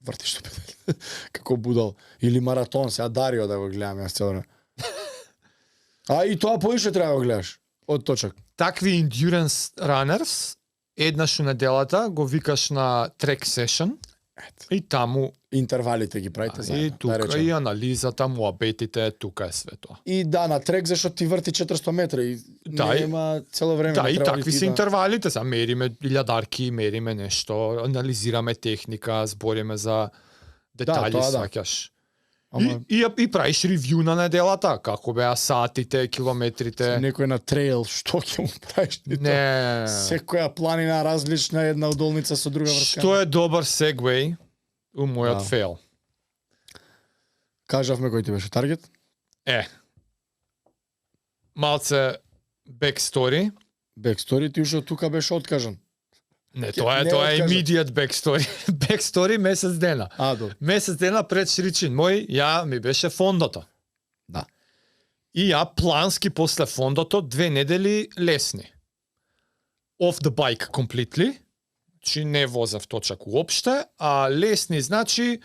Вртиш што педали. Како будал. Или маратон, сега Дарио да го гледам јас цело време. А и тоа поише треба да го гледаш. Од точак. Такви endurance runners, еднаш у неделата го викаш на трек сешн и таму Интервалите ги правите заедно. и тука и анализата, муабетите, тука е све тоа. И да, на трек зашто ти врти 400 метра и нема цело време. Да, и треба такви ти се интервалите, са мериме илјадарки, мериме нешто, анализираме техника, збориме за детали, тоа да. сваќаш. Ама И правиш ревју на неделата, како беа сатите, километрите. некој на трейл, што ќе му правиш ти тоа? Не. Секоја планина различна, една удолница со друга врска. Што е добар сегвеј у мојот Да. фейл? Кажавме кој ти беше таргет? Малце backstory. Backstory ти уште тука беше откажан. Не, Не тоа е откажа. immediate backstory. Backstory месец дена. Добро. Месец дена пред Шричин мој, ми беше фондото. Да. И плански после фондото 2 недели лесни. Off the bike completely. Значи не возев точак уопште, а лесни значи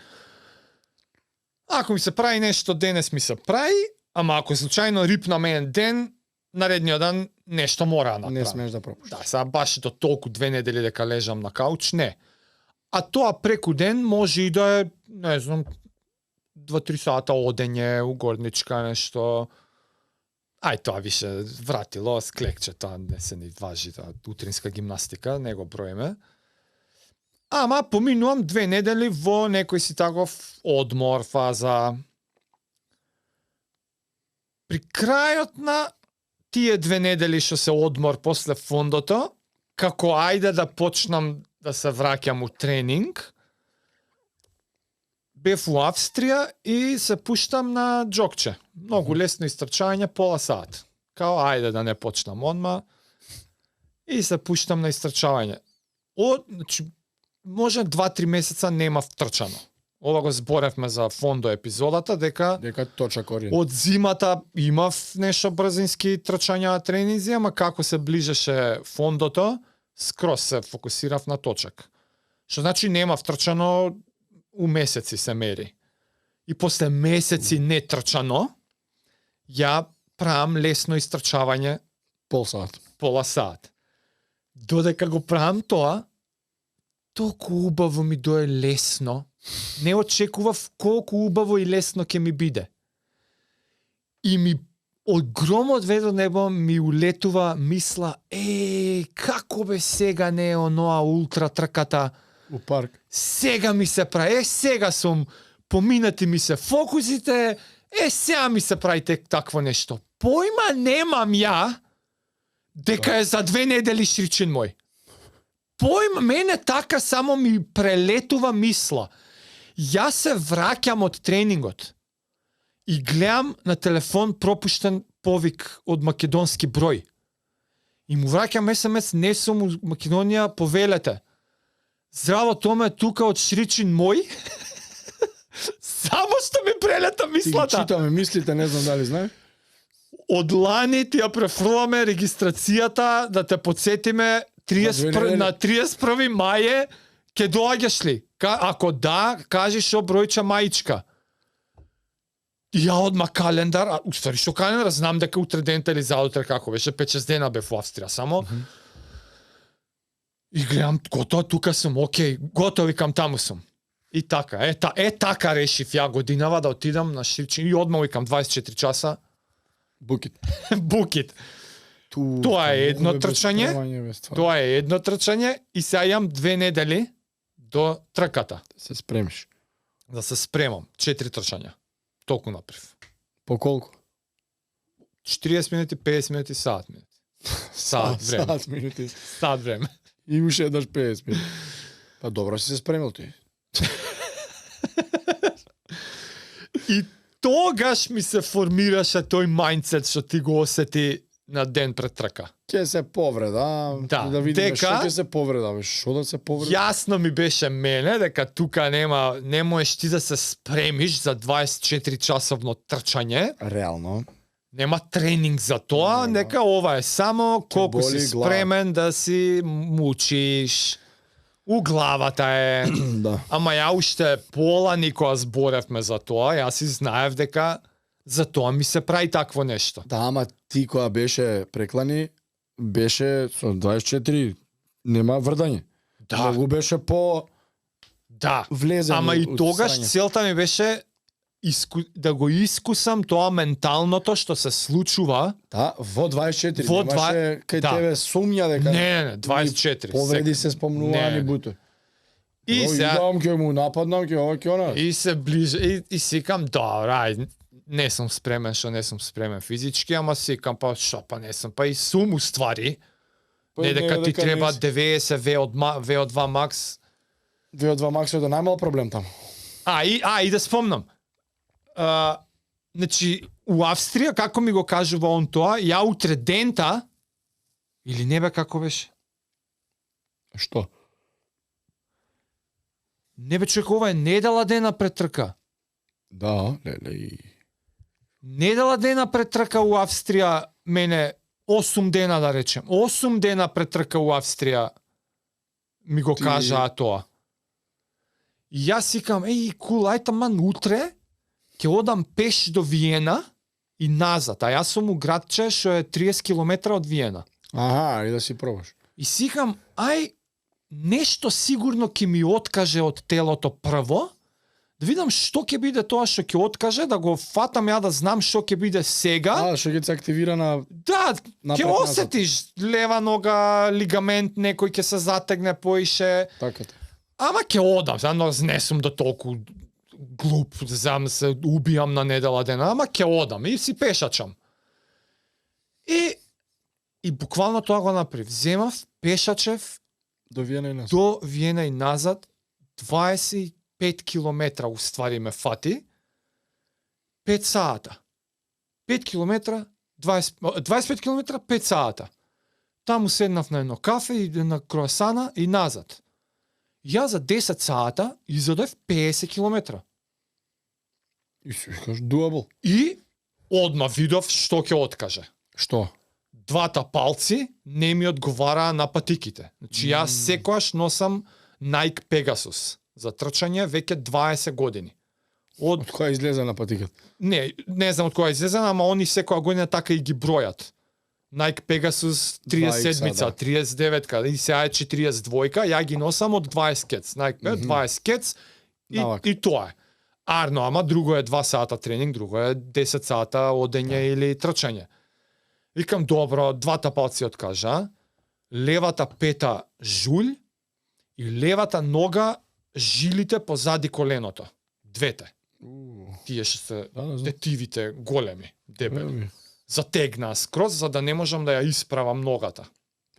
ако ми се прави нешто денес ми се прави, ама ако случајно рипна мен ден, наредниот ден нешто мора да направам. Не смеш да пропуштиш. Да, сега баш до толку 2 недели дека лежам на кауч, не. А тоа преку ден може и да е, не знам, 2-3 сата одење, угорничка, нешто. Ај, тоа више вратило, склекче, тоа не се ни важи, тоа утринска гимнастика, не го броиме. Ама поминувам 2 недели во некој си таков одмор, фаза. При крајот на тие 2 недели што се одмор после фондото, како ајде да почнам да се враќам у тренинг, бев у Австрија и се пуштам на джокче. Многу лесно истрчање, пола сат. Као ајде да не почнам одма и се пуштам на истрчавање. Значи, може 2-3 месеца немав трчано. Ова го зборевме за фондо епизодата, дека точак ориент. од зимата имав нешто брзински трчања тренинзи, ама како се ближеше фондото, скрос се фокусирав на точак. Што значи немав трчано у месеци се мери. И после месеци не трчано, ја правам лесно истрчавање Пол сат. пола сат. Додека го правам тоа, толку убаво ми дое лесно. Не очекував колку убаво и лесно ќе ми биде. И ми од громот ведо небо ми улетува мисла, како бе сега не е оноа ултра трката, У парк. сега ми се прави, сега сум поминати ми се фокусите, сега ми се прави такво нешто. Појма немам ја дека е за 2 недели Шричин мој. Појма, мене така само ми прелетува мисла. Јас се враќам од тренингот и гледам на телефон пропуштен повик од македонски број. И му враќам SMS, не сум у Македонија, повелете. Здраво, Томе, тука од Шричин мој. Само што ми прелета Ти ги мислата. читаме мислите, не знам дали знаеш. Од лани ти ја префрламе регистрацијата, да те подсетиме 31 мај Ке доаѓаш ли? Ако да, кажи што бројче маичка. И ја одма календар, а уствари што календар, знам дека утре дента или заутре како беше, 5-6 дена бев во Австрија само. И гледам, готово, тука сум, окей, готово, викам, таму сум. И така, така решив ја годинава да отидам на Шивчин и одма викам 24 часа. Букит. Букит. Тоа е едно трчање. Тоа е едно трчање и сега имам 2 недели до трката. Се спремиш. Да се спремам. 4 трчања. Толку направив. По колку? 40 минути, 50 минути, саат минути. Саат време. Саат минути. Саат време. И уште еднаш 50 минути. Па добро си се спремил ти. И тогаш ми се формираше тој мајндсет што ти го осети на ден пред трка. Ќе се повреда, Да, да видиме дека- што ќе се повреда, бе, што да се повреда. Јасно ми беше мене дека тука не можеш ти да се спремиш за 24 часовно трчање. Реално. Нема тренинг за тоа, Нема. нека ова е само колку боли си глава. спремен да си мучиш. У главата е. Да. Ама ја уште пола никога зборевме за тоа, јас си знаев дека за тоа ми се прави такво нешто. Да, ама ти која беше преклани, беше со 24, нема врдање. Да. Многу беше по Да. влезен. Ама и од тогаш срање. целта ми беше да го искусам тоа менталното што се случува. Да, во 24, Во немаше кај да. тебе сумња дека Не, 24. повреди се спомнувани Не. бутои. И О, сега идам ќе му нападнам, ќе ова ќе она. и се ближе и си кам добра, ај, не сум спремен, што не сум спремен физички, ама си кам па што па не сум, па и сум уствари. Па Не дека ти треба не си. 90 VO2 макс. Вие од два максот е најмал проблем таму. И да спомнам. Значи, у Австрија, како ми го кажува он тоа, ја утре дента, или не бе како беше? Што? Не бе човек, ова е недела дена пред трка. Да, леле и Недела дена пред трка у Австрија, мене 8 дена да речем. 8 дена пред трка у Австрија ми го Ти- кажаа тоа. И јас сикам, кул, ај таман утре ќе одам пеш до Виена и назад. А јас сум у градче што е 30 км од Виена. Аха, и да си пробаш. И сикам, нешто сигурно ќе ми откаже од телото прво, да видам што ќе биде тоа што ќе откаже, да го фатам ја да знам што ќе биде сега. Што ќе се активира на Да, ќе напред-назад. осетиш лева нога, лигамент, некој ќе се затегне поише. таката. Ама ќе одам, но не сум до толку глуп, знам да се убијам на недела дена, ама ќе одам и си пешачам. И буквално тоа го направив. Земав, пешачев До Виена и нас. до Виена и назад, 25 километра уствари ме фати, 5 саата. 5 километра, 25 километра, 5 саата. Таму седнав на едно кафе и на круасана и назад. Ја за 10 саата изодев 50 километра. И си викаш дуабл. И одма видов што ќе откаже. Што? Двата палци не ми одговараа на патиките. Значи јас секојаш носам Nike Pegasus за трчање веќе 20 години. Од која излезе на патикат? Не знам од која излезен, ама они секоја година така и ги бројат. Nike Pegasus 37-ца, да. 39-ка и сега е 42-ка, ја ги носам од 20 кец. Nike 20 кец Навака. и тоа е. Арно, ама друго е 2 сата тренинг, друго е 10 сата одење или трчање. Викам, добро, двата палци откажа, левата пета жулј и левата нога жилите позади коленото. Двете. Тие што се Да, знам. тетивите големи, дебели. Еми. Затегнаа скроз за да не можам да ја исправам ногата.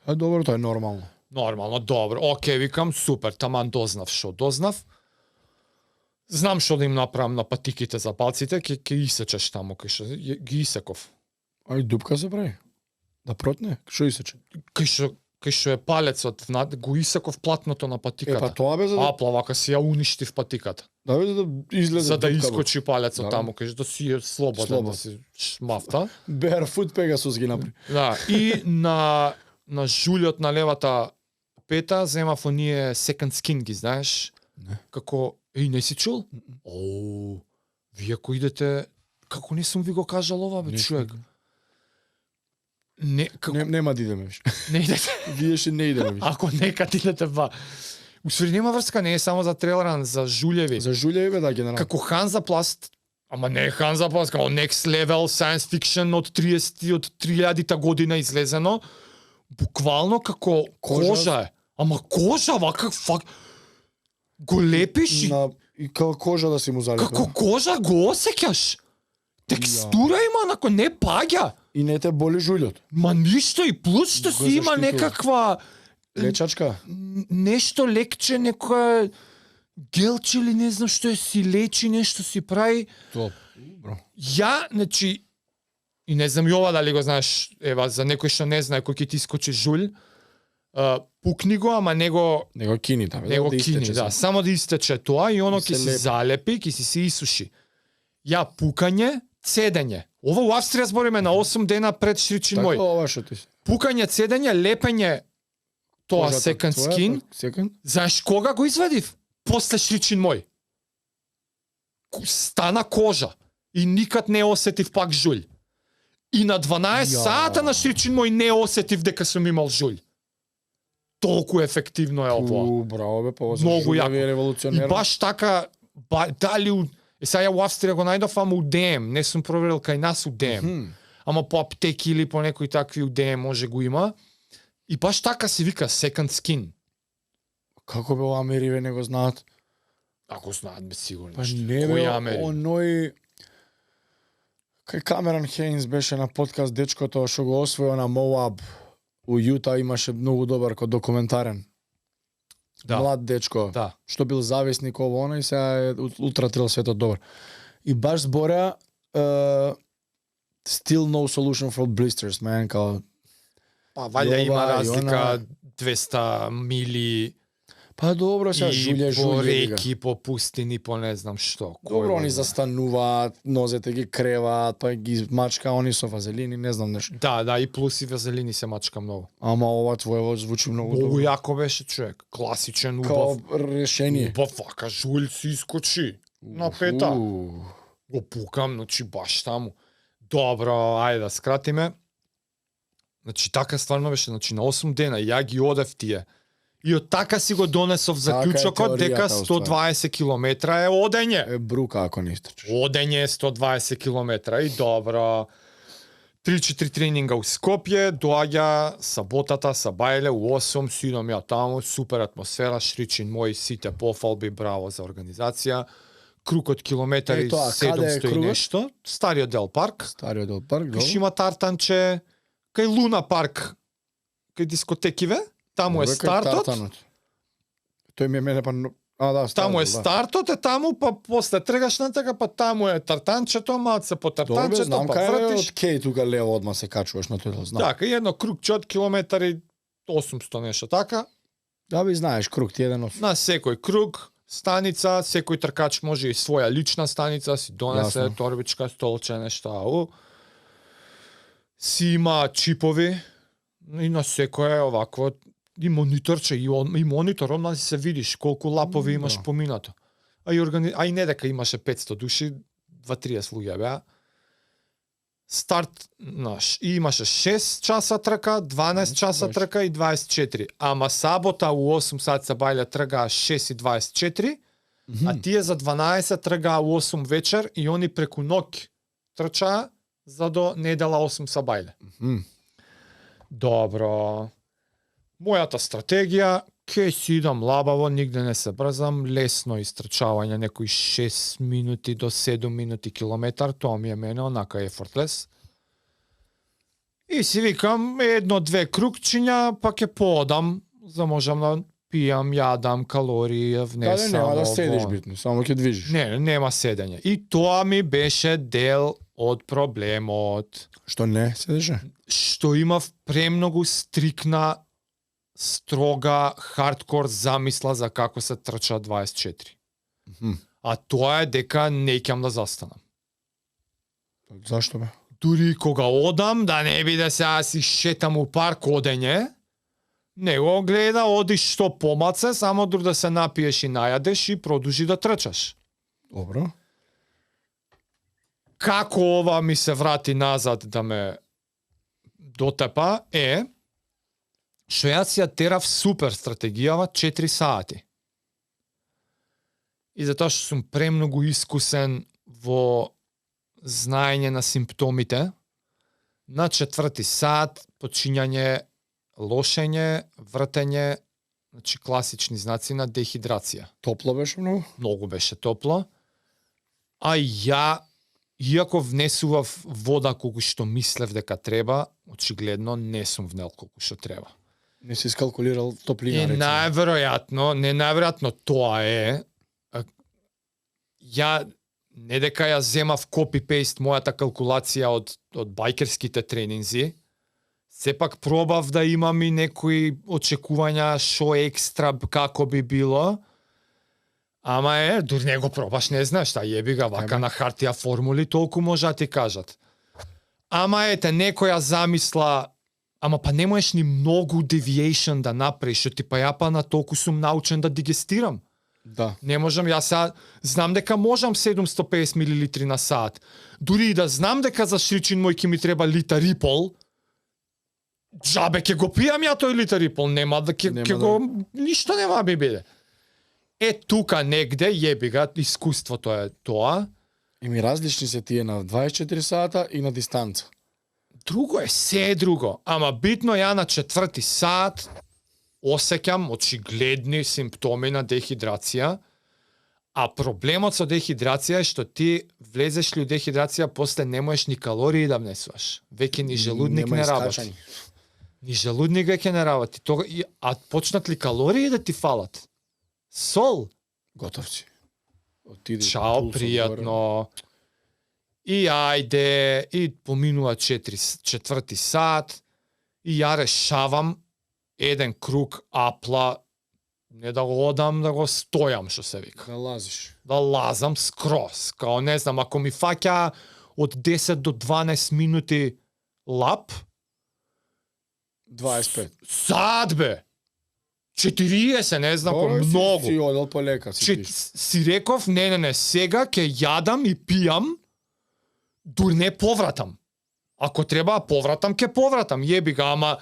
Добро, тоа е нормално. Нормално, добро. Океј, викам, супер, таман дознав што дознав. Знам што да им направам на патиките за палците, ќе исечеш таму, кај што ги исеков. Ај дупка се прави. Да протне? Што исече? Кај што е палецот, го исеков платното на патиката. Па тоа бе за да, Плавака си ја уништив патиката. да бе за да излезе За да дупка, бе. искочи палецот Да. таму, кај што си е слободен, Слободен. да си шмафта. Barefoot Pegasus ги направи. Да, и на жулјот на левата 5-та земав оние second skin, ги знаеш? Не. Како, не си чул? Оу, вие кои идете, како не сум ви го кажал ова, бе, Не, човек? Не, како, Нема да идеме више. не идете. Вие ще не идеме више. Ако некад идете ба. Усвари нема врска, не е само за трейлран, за жулеви. За Жулија бе да генерал. Како Ханзапласт, ама не е Ханзапласт, како Next Level Science Fiction од 3000-та година излезено, буквално како кожа е. Ама кожа, вака, фак... Го лепиш и И како кожа да си му залепил. како кожа го осеќаш. Текстура има, нако не паѓа. И не те боли жулјот. Ма ништо и плюс што Го си има заштитува. некаква Лечачка. нешто лекче, некоја гелче или не знам што е, си лечи, нешто си прави. Топ. Бро. Ја, значи, и не знам и ова дали го знаеш, ева, за некој што не знае, кој ќе ти скочи жулј, пукни го, ама него Него кини да, него да кини, истече да, само. само да истече тоа и оно И ќе се си лепи. залепи, ќе си се исуши. Ја пукање, цедење. Ова у Австрија збориме на 8 дена пред шричин Така мој. ова што ти. Пукање, цедење, лепење тоа Кожата second твоја, skin. Second? Знаеш кога го извадив? После шричин мој. Стана кожа и никад не осетив пак жулј. И на 12 Ја. сата на шричин мој не осетив дека сум имал жулј. Толку ефективно е ова. Браво бе, па ова Многу јако. е И револуционерно. баш така, дали сега ја у Австрија го најдов, ама у ДМ, не сум проверил кај нас у ДМ. Мгм. Ама по аптеки или по некои такви у ДМ може го има. И баш така се вика second skin. Како бе ова Америве не го знаат? Ако знаат бе сигурно. Па не Кој бе, Амери? оној... Кај Камеран Хейнс беше на подкаст дечкото што го освоил на Моаб у Јута, имаше многу добар ко документарен. Да. Млад дечко, Да. што бил зависник ово оно и сега е ултратрил светот добар. И баш збореа still no solution for blisters, man, као Па ваља има Ова и разлика 200 мили па добро сега и жулје по жулје. реки, по пустини, по не знам што. Кој Добро, го они знае? застануваат, нозете ги креваат, па ги мачка они со вазелини, не знам нешто. Да, да, и плюс и вазелини се мачка многу. Ама ова твоево звучи многу Многу добро. јако беше човек, класичен, Као убав. решение. Убав, вака жулј си искочи на пета. Уфу. Го пукам, значи баш таму. Добро, ајде да скратиме. Значи така стварно беше, значи на 8 дена ја ги одев тие. И од така си го донесов заклучокот дека теоријата, уствари. 120 километра е одење. Е брука ако не истрчеш. Одење 120 километра и добро. 3-4 тренинга у Скопје, доаѓа саботата, са бајле у 8, сидам ја таму, супер атмосфера, шричин мој, сите пофалби, браво за организација. Круг од километари Е, тоа, каде е 700 и кругот? нешто. Стариот дел парк. Стариот дел парк, Кај добро. Шима Тартанче, кај Луна парк, кај дискотекиве, таму е Добро, кај стартот. Тартанот. Тој ми е мене па... А, да, Таму е стартот, да. стартот, е таму, па после тргаш натака, па таму е тартанчето, малце по Добро, бе, тартанчето, знам па кај е вртиш. од Кеј тука лево одма се качуваш на тој дел, знам. Така, и едно крugче од километари 800 нешто така. Да би знаеш, круг ти еден од... На секој круг, станица, секој тркач може и своја лична станица, си донесе Јасно. торбичка, столче, нешто, ау. Си има чипови и на секој е овакво и мониторче, и монитор, одма си се видиш колку лапови имаш Да. поминато. А и не дека имаше 500 души, 2-30 луѓе беа. Старт наш. И имаше 6 часа трка, 12 часа баш. трка и 24. Ама сабота у 8 сат се бајле тргаа 6 и 24, а тие за 12 тргаа у 8 вечер и они преку ноќ трчаа за до недела 8 са бајле. Мгм. Добро. Мојата стратегија, ке си идам лабаво, нигде не се брзам, лесно истрчавање, некои 6 минути до 7 минути километар, тоа ми е мене, онака effortless. И си викам, 1-2 кругчиња, па ќе поодам, за можам да пијам, јадам, калории, Каде внесам. нема да ово. седиш битно, само ќе движиш. Не, нема седење. И тоа ми беше дел од проблемот. Што не седеше? Што имав премногу стрикна, строга, хардкор замисла за како се трча 24. Мгм. А тоа е дека не ќам да застанам. Зашто бе? Дури кога одам, да не биде сега си шетам у парк одење, Него гледа, одиш што помаце, само дур да се напиеш и најадеш и продужи да трчаш. Добро. Како ова ми се врати назад да ме дотепа е што јас ја терав супер стратегијава 4 сати. И затоа што сум премногу искусен во знаење на симптомите, на 4 сат почињање лошење, вртење, значи класични знаци на дехидрација. Топло беше многу? Многу беше топло. А ја, иако внесував вода колку што мислев дека треба, очигледно не сум внел колку што треба. Не си искалкулирал топлина, И речено. најверојатно тоа е, ја не дека ја земав копи-пейст мојата калкулација од бајкерските тренинзи, сепак пробав да имам и некои очекувања шо екстра како би било. Ама дур не го пробаш, не знаеш што јеби га, вака на хартија формули толку може да ти кажат. Ама некоја замисла, ама па не можеш ни многу deviation да направиш, што ти па ја па на толку сум научен да дигестирам. Да. Не можам, јас сега знам дека можам 750 мл на сат. Дури и да знам дека за шричин мој ќе ми треба литар и пол, джабе ќе го пијам ја тој литар и пол, нема да ќе го ништо нема да ми биде. Тука негде јебига искуството е тоа. И ми различни се тие на 24 сата и на дистанца. Друго е, се е друго. Ама битно ја на 4 сат осеќам очигледни симптоми на дехидрација, а проблемот со дехидрација е што ти влезеш ли у дехидрација, после не можеш ни калории да внесуваш. Веќе ни желудник Нема не искачање. работи. Ни желудник веќе не работи. А почнат ли калории да ти фалат? Сол. Готов си. Отиди. Чао, пулсот пријатно. И ајде, и поминува 4 сат, и ја решавам еден круг апла, не да го одам, да го стојам, што се вика. горе. Да лазиш. Да лазам скроз. Као не знам, ако ми фаќа од 10 до 12 минути лап, 25. сад бе! 40, не знам, Добро, многу. Си одел полека, си ти. Си реков, не, сега ќе јадам и пијам, дур не повратам. Ако треба повратам, ќе повратам, јеби ga, ама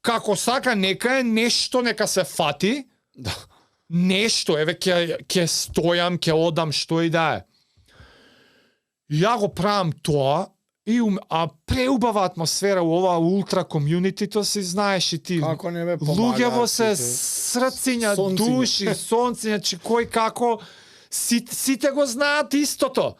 како сака нека е нешто, нека се фати, Да. нешто, еве ќе стојам, ќе одам, што и да е. Ја го правам тоа, а преубава атмосфера у ова ултра комјунитито си знаеш и ти. Како не бе помага. Луѓево се срциња, Сонциња. души, сонциња, че кој како, сите го знаат истото.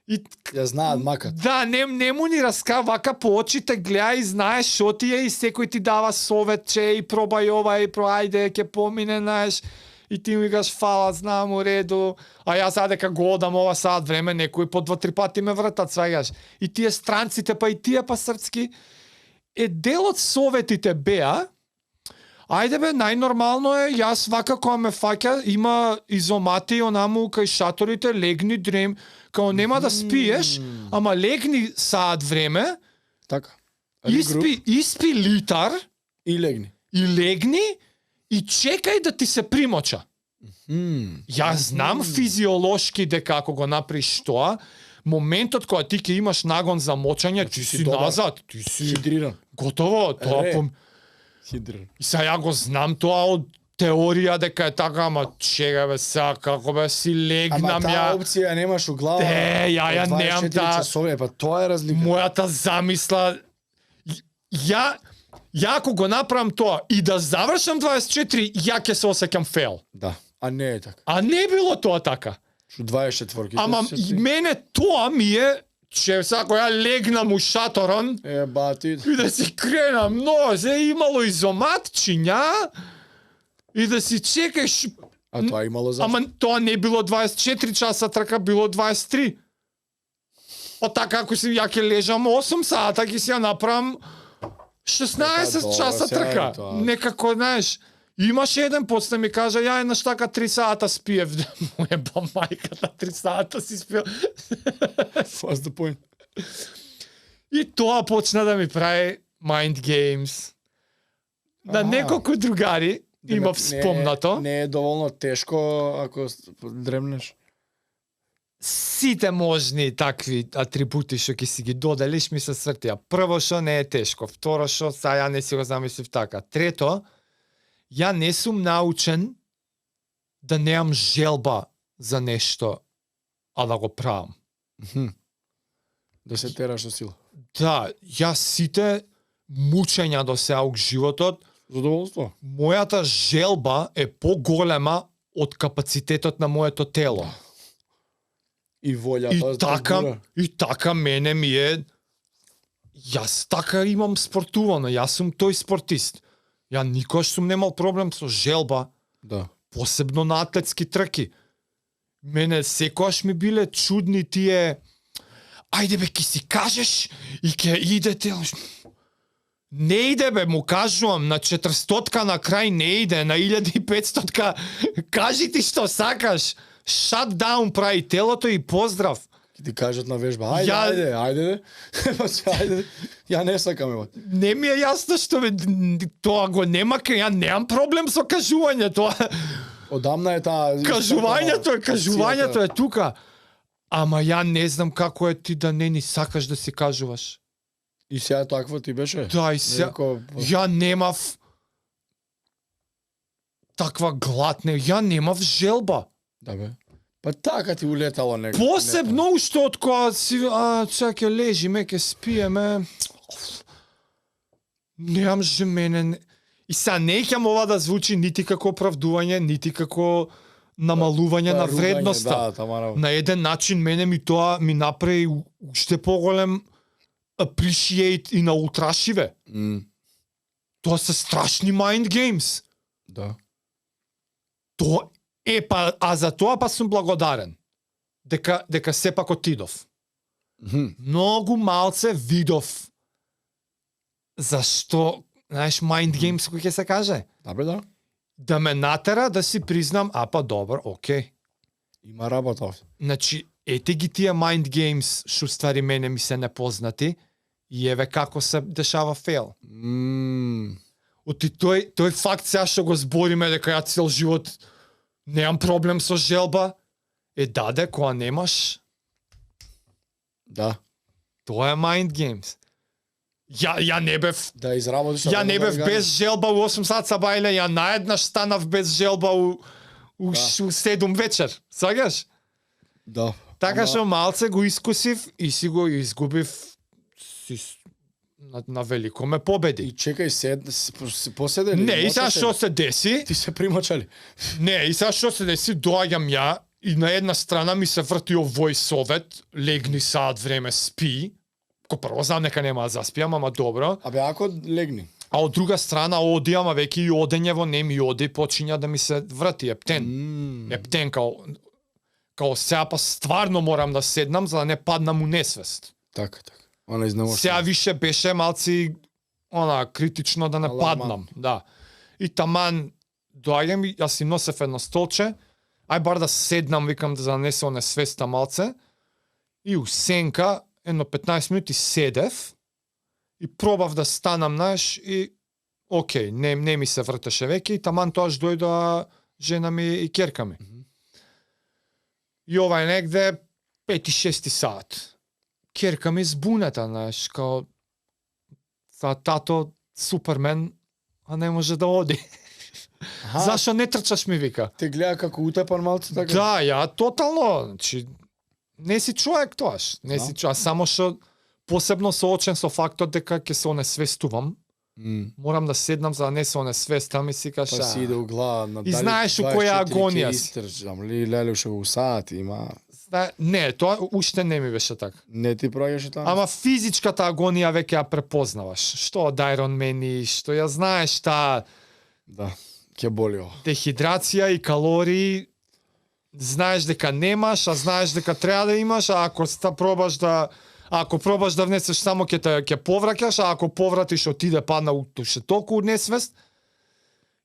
И Ја знаат макат. да, не му ни раска, вака по очите гледа и знаеш што ти е и секој ти дава совет, че и пробај ова и ајде ќе помине, знаеш. И ти ми кажеш фала, знам у реду, а јас сега дека го одам ова сат време, некој по 2-3 пати ме вртат, сваѓаш. И тие странците, па и тие па срцки, дел од советите беа, ајде бе, најнормално е, јас вака кога ме фаќа, има изомати онаму кај шаторите, легни, дрем, као нема да спиеш, ама легни саат време, Така. испи литар И легни. и легни и чекај да ти се примоча. Јас знам физиолошки дека ако го направиш тоа, моментот кога ти ќе имаш нагон за мочање, ти си добар. назад, ти си Хидриран. готово, тоа Хидриран. И сега ја го знам тоа од теорија дека е така, ама чега бе сега, како бе си Ама легнам таа ја. опција немаш у глава. Ја од немам 24 таа. часови, па тоа е разлика. Мојата замисла, ја ако го направам тоа и да завршам 24, ја ќе се осеќам фейл. Да. А не е така. А не било тоа така. Шу 24-ките. Ама и мене тоа ми е, че сега кога ја легнам у шаторон, бати. и да си кренам нозе, имало изомат, чинја, и да си чекаш. А тоа имало за. Ама тоа не било 24 часа трка, било 23. Па така, ако си ја ќе лежам 8 сата, ќе си ја направам 16 Добро, часа сега е трка. тоа. Некако, знаеш, имаше еден после ми кажа, ја еднаш така 3 сата спиев. Моја ба мајката 3 сата си спиев. What's the point? И тоа почна да ми прави mind games. на Аха. неколку другари имав спомнато. Не е доволно тешко ако дремнеш. Сите можни такви атрибути што ќе си ги доделиш ми се свртија. Прво што не е тешко, второ што ја не си го замислив така. Трето, ја не сум научен да немам желба за нешто, а да го правам. Да се тераш со сила. Да, јас сите мучења до сега у животот, Задоволство. мојата желба е поголема од капацитетот на моето тело. И волјата. И така мене ми е, јас така имам спортувано, јас сум тој спортист. Ја никош сум немал проблем со желба, Да. посебно на атлетски трки. Мене секојаш ми биле чудни тие, ајде бе, ки си кажеш и ке идете. Не иде бе, му кажувам, на 400-ка на крај не иде, на 1500-ка кажи ти што сакаш. Shut down прави телото и поздрав. Ки ти кажат на вежба, ајде. Ајде. Ја не сакам ево. Не ми е јасно што тоа го нема, ја немам проблем со кажување, тоа Одамна е таа кажувањето е тука. Ама ја не знам како е ти да не ни сакаш да си кажуваш. И сега такво ти беше? Да, и сега ја немав таква глад, ја немав желба. Да бе. Па така ти улетало некако. Посебно уште од кога си, сега ќе лежиме, ќе спиеме. Немам мене. И сега не ќе ова да звучи нити како оправдување, нити како намалување на вредноста. Да, на еден начин мене ми тоа ми направи уште поголем appreciate и на ултрашиве. Тоа се страшни mind games. Да. Тоа а за тоа па сум благодарен. Дека сепак отидов. Многу малце видов. Зашто, знаеш, mind games кој ќе се каже? Да бе, да. Да ме натера да си признам, па добар, окей. Има работа. Значи, ете ги тие mind games што ствари мене ми се непознати и еве како се дешава фейл. Оти тој факт сега што го збориме дека ја цел живот немам проблем со желба, даде кога немаш. Да. Тоа е mind games. Ја не бев Да изработиш. Ја не бев без желба у 8 сат сабајле, ја наеднаш станав без желба у 7 вечер. Сагаш? Да. Така што малце го искусив и си го изгубив на велико ме победи. И чекај поседели. Не, и сега што се деси? Ти се примачали. Не, и сега што се деси, доаѓам ја и на една страна ми се врти овој совет, легни саат време, спи. Ко прво знам нека нема да заспиам, ама добро. Абе ако легни. А од друга страна оди, ама веќе и одењево не ми оди, почиња да ми се врати ептен. Ептен као сега па стварно морам да седнам за да не паднам у несвест. Така. Она изнемоштена. Сега више беше малци критично да не паднам, да. И таман доаѓам и јас си носев едно столче, ај бар да седнам, викам да не се онесвеста малце. И у сенка едно 15 минути седев и пробав да станам, знаеш, и окей, не ми се вртеше веќе и таман тоаш дојдоа жена ми и ќерка ми. И ова е негде 5-6 саат. Ќерка ми збунета, знаеш, као тато Супермен, а не може да оди. Зашо не трчаш, ми вика. Те гледа како утепан малце така? Да, ја тотално, значи не си човек тоаш, не си човек, само што посебно соочен со фактот дека ќе се онесвестувам. Морам да седнам за да не се онесвестам и си кажа. Па си иде у глава на и знаеш у која агонија си. Истрчам ли леле уште го саат има. Не, тоа уште не ми беше така. Не ти проаѓаше таму. Ама физичката агонија веќе ја препознаваш. Што од Iron Man и што ја знаеш таа. Да, ќе боли ова. Дехидрација и калории. Знаеш дека немаш, а знаеш дека треба да имаш, а ако пробаш да внесеш само ќе повраќаш, а ако повратиш отиде падна уште толку несвест.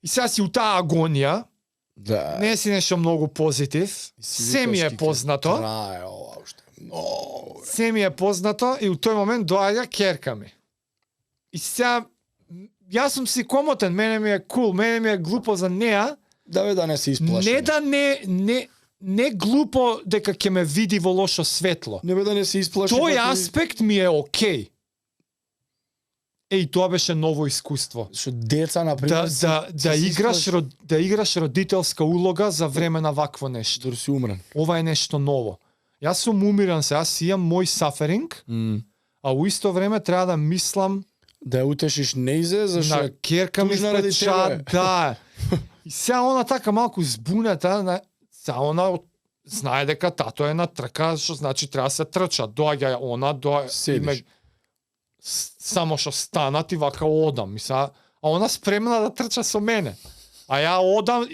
И сега си у таа агонија. Да. Не си нешто многу позитив. Се ми е познато. Трае ова уште. Се ми е познато и у тој момент доаѓа ќерка ми. И сега Јас сум си комотен, мене ми е кул, мене ми е глупо за неа, Да бе, да не се исплаши. не да не глупо дека ќе ме види во лошо светло. Не бе да не се исплаши. Тој па ти- аспект ми е окей. Еј, тоа беше ново искуство. Што деца на пример Да играш родителска улога за време на вакво нешто. Дор си умрен. Ова е нешто ново. Јас сум умиран се, јас имам мој саферинг, а у исто време треба да мислам Да ја утешиш неизе, зашто на керка ми тужна ради спреча, тебе. да. И сега она така малку збунета, сега она знае дека тато е на трка, што значи треба да се трча. Доаѓа она, Седиш. само што станат и вака одам. А она спремна да трча со мене. А ја одам,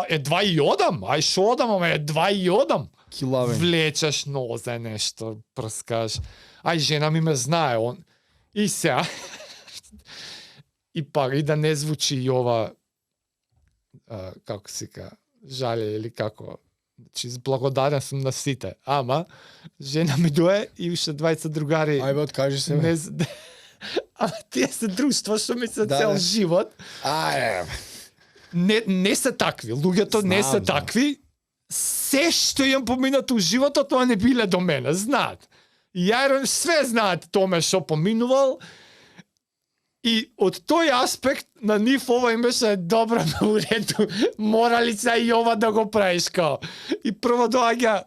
едва и одам. Ај шо одам, ама едва и одам. Килавен. Влечеш нозе нешто, прскаш. Ај жена ми ме знае. И сега, и пак, и да не звучи и ова, како си ка, жале или како, значи, благодарен сум на сите. Ама, жена ми дое и уште 20 другари. Ајде, откажи се. Не, ама тие се друштво што ми се Да, цел да. живот. Ај, Не се такви. Луѓето не се Знам. такви. Се што имам поминато у животот, тоа не биле до мене, знаат. И ја све знаат томе што поминувал. И од тој аспект на нив ова им беше добро на уреду. Морали се и ова да го правиш као. И прво доаѓа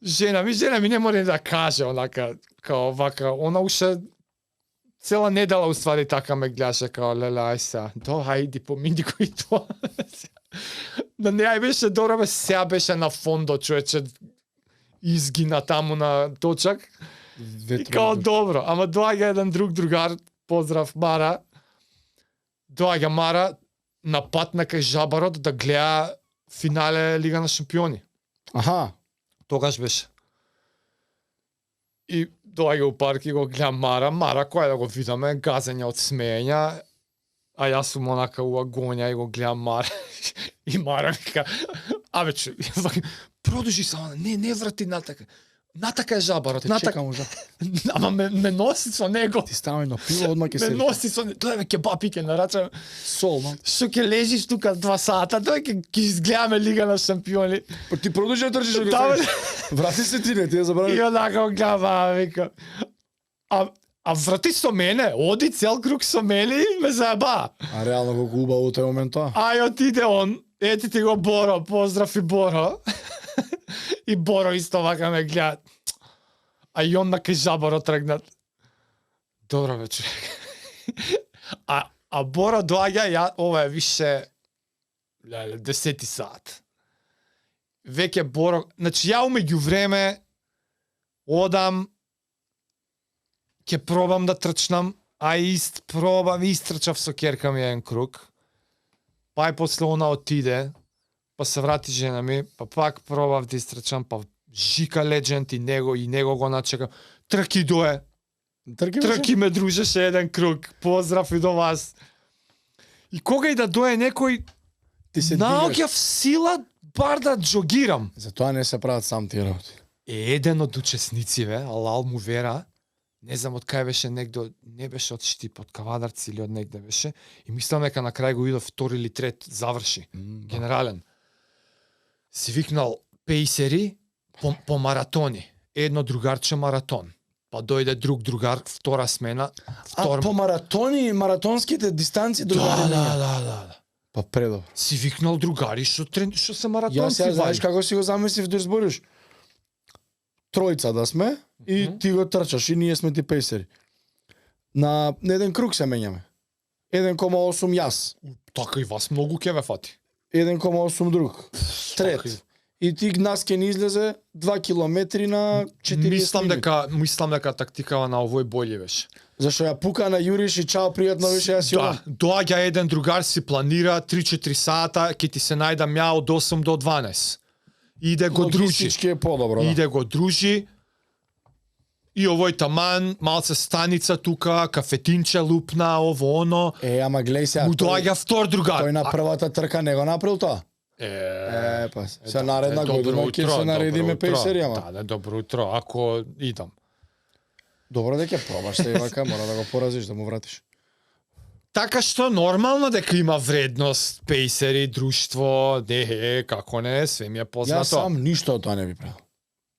жена ми не може да каже онака као вака, она уште цела недела уствари така ме гледаше као леле ај са. Ајди помини го и тоа. Да не ај беше добро, бе сега беше на фондо, човече изгина таму на точак. И као добро, ама доаѓа еден другар, поздрав Мара. Доаѓа Мара на пат на кај Жабарот да гледа финале Лига на шампиони. Аха. Тогаш беше. И доаѓа у парк и го гледа Мара, кој да го видаме, газење од смеења, а јас сум онака у агонја и го гледам Мара. И Мара вика, абе чу, продужи само, не врати натака. Натака е Жабарот, Те натака. чекам ужа. Ама ме носи со него. Ти ставај на пиво, одма ќе Ме се. носи со него. Тоа е кебаб и ќе нарачам. Сол, мам. Што ќе лежиш тука 2 сата, тоа ќе изгледаме Лига на шампиони. Па ти продолжи да трчиш. Да, бе. Врати се ти, не ти ја забрави. И онака го гледа, вика. А врати со мене, оди цел круг со мене и ме заеба. А реално колку убаво тој момент тоа. Ај отиде он, ети ти го Боро, поздрав и Боро. И Боро исто вака ме гледа. А и он на кај Жаборо тргнат. Добро бе, човек. А Боро доаѓа, ова е више 10 сат. Веќе Боро, значи ја умеѓу време одам, ќе пробам да трчнам, а истрчав со керка ми еден круг. Па и после она отиде, па се врати жена ми, па пак пробав да истрчам, па Жика Легенд и него го начекам. Трки дое. Трки ме дружеше еден круг. Поздрав и до вас. И кога и да дое некој, Ти се наоѓав сила бар да джогирам. Затоа не се прават сам тие работи. Еден од учеснициве, Алал му вера, не знам од кај беше негде, не беше од Штип, од Кавадарци или од негде беше, и мислам дека на крај го идов втори или трет, заврши, генерален. Си викнал пейсери по маратони. Едно другарче маратон. Па дојде друг другар, втора смена. А по маратони, маратонските дистанци другари. Да. Па предобро. Си викнал другари што се маратонци. Јас сега знаеш вајде. како си го замислив да збориш. Тројца да сме и ти го трчаш и ние сме ти пейсери. На еден круг се менјаме. 1,8 јас. Така и вас многу ке ве фати. 1,8 друг. Трет. Така и- И ти нас ке ни излезе 2 километри на 40 Мислам дека тактикава на овој бољи беше. Зашто ја пука на Јуриш и чао пријатно беше јас и Да, он. доаѓа еден другар си планира 3-4 сата, ќе ти се најдам ја од 8 до 12. Иде го дружи. Логистички е подобро, да. Иде го дружи. И овој таман, малце станица тука, кафетинче лупна, ово оно. Ама глеј сега. Му доаѓа втор другар. Тој на првата трка не го направил тоа. Па, се наредна година ќе се наредиме пейсери, ама. Да, добро утро, ако идам. Добро дека пробаш се вака, мора да го поразиш, да му вратиш. Така што нормално дека има вредност, пейсери, друштво, како не, све ми е познато. Јас сам ништо од тоа не би правил.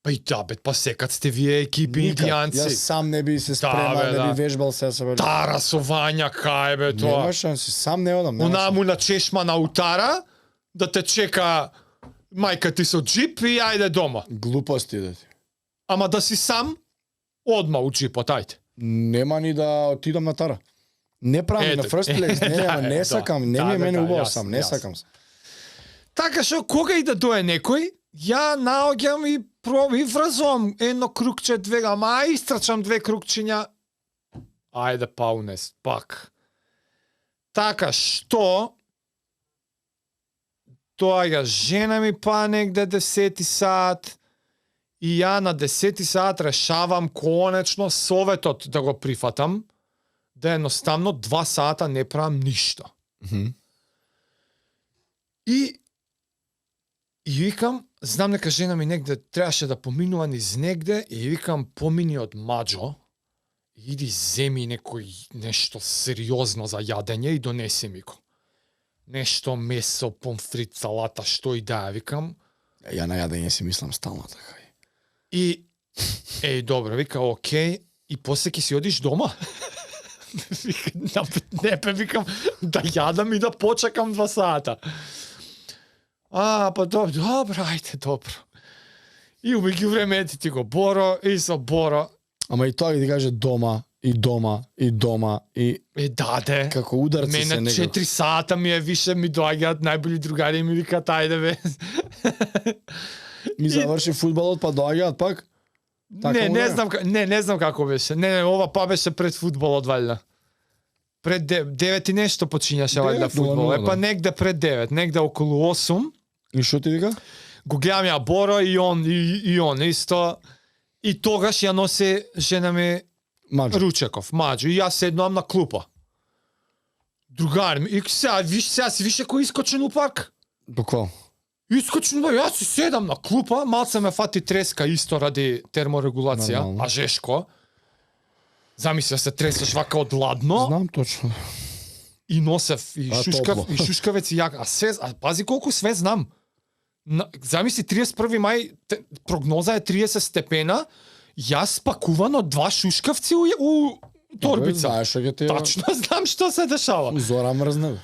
Па и да, бе, па секад сте вие екипи Никад. индијанци. Јас сам не би се спремал, бе, не да. би вежбал се себе. Тарасувања, кај бе тоа. Нема шанси, сам не одам. нема Она шанси. му на чешма на утара, да те чека мајка ти со джип и ајде дома. Глупости да ти. Ама да си сам, одма у джипот, ајде. Нема ни да отидам на тара. Не правам Ете. на first place, не, ама не Да, сакам, не да, ми е да, мене да, убаво јасно, сам, не јасно. сакам се. Така што кога и да дое некој, ја наоѓам и и врзувам едно кругче, две, ама истрачам две кругчиња. Ајде паунес, пак. Така што доаѓа жена ми па негде 10 сат и ја на 10 сат решавам конечно советот да го прифатам, да едноставно 2 сата не правам ништо. И викам, знам дека жена ми негде требаше да поминува низ негде и викам помини од Маџо, иди земи некој нешто сериозно за јадење и донеси ми го. Нешто месо, помфрит, салата, што и да, викам. Ја на јадење си мислам стално така. И добро, вика, окей, и после ќе си одиш дома? Вика, не пе, викам, да јадам и да почекам 2 сата. Па добро, ајде, добро. И меѓу време ети ти го Боро, и со Боро. Ама и тоа ги ти каже дома, и дома, и дома, и Даде. како ударци се Мене некако. 4 сата ми е више, ми доаѓаат најболи другари и ми викаат, ајде бе. Ми заврши фудбалот, па доаѓаат пак. Така Не, му не е? знам, не знам како беше. Не, ова па беше пред фудбалот, валјда. Пред 9 и нешто почињаше валјда 9:00, фудбал. Па да. негде пред 9, негде околу 8. И што ти вика? Го гледам ја Боро и он исто. И тогаш ја носи жена ми Маџо. Ручеков, Маџо, и јас седнувам на клупа. Другар ми, и сега си више кој искочен у парк. Буквално. Искочен, бе, јас си седам на клупа, малце ме фати треска исто ради терморегулација, Нормално. а жешко. Замисли се тресеш вака од ладно Знам точно. и носев и А, шушкав, топло. и шушкавец и јак. А пази колку све знам. Замисли 31 мај прогноза е 30 степена. Јас спакуван од 2 шушкавци у торбица. Знаеш што ќе ти Тачно знам што се дешава. Зора мрзне.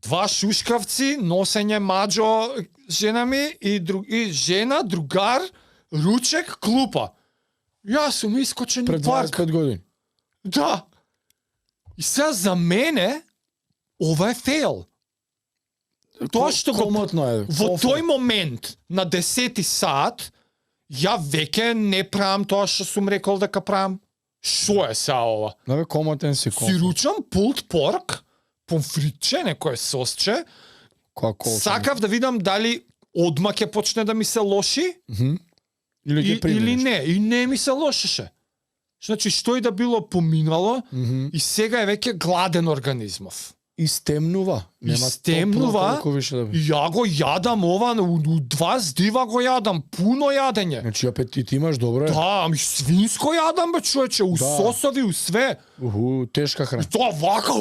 2 шушкавци, носење Маџо, жена ми и жена, другар, ручек, клупа. Јас сум искочен Пред у парк. 25 години. Да. И сега за мене ова е фейл. Тоа што го комотно е. во тој момент на 10 сат ја веќе не правам тоа што сум рекол дека правам. Шо е сега ова? Наве комотен си Си ручам пулт порк, помфритче, некое сосче. Сакав да видам дали одма ќе почне да ми се лоши Или ќе или не. И не ми се лошеше. Значи, што и да било поминало, и сега е веќе гладен организмов. И стемнува. Нема Стемнува, толку више да и би. ја го јадам ова, у 2 здива го јадам, пуно јадење. Значи апетит имаш, добро е. Да, ами свинско јадам, бе, човече, у Да. сосови, у све. Тешка храна. Тоа вака,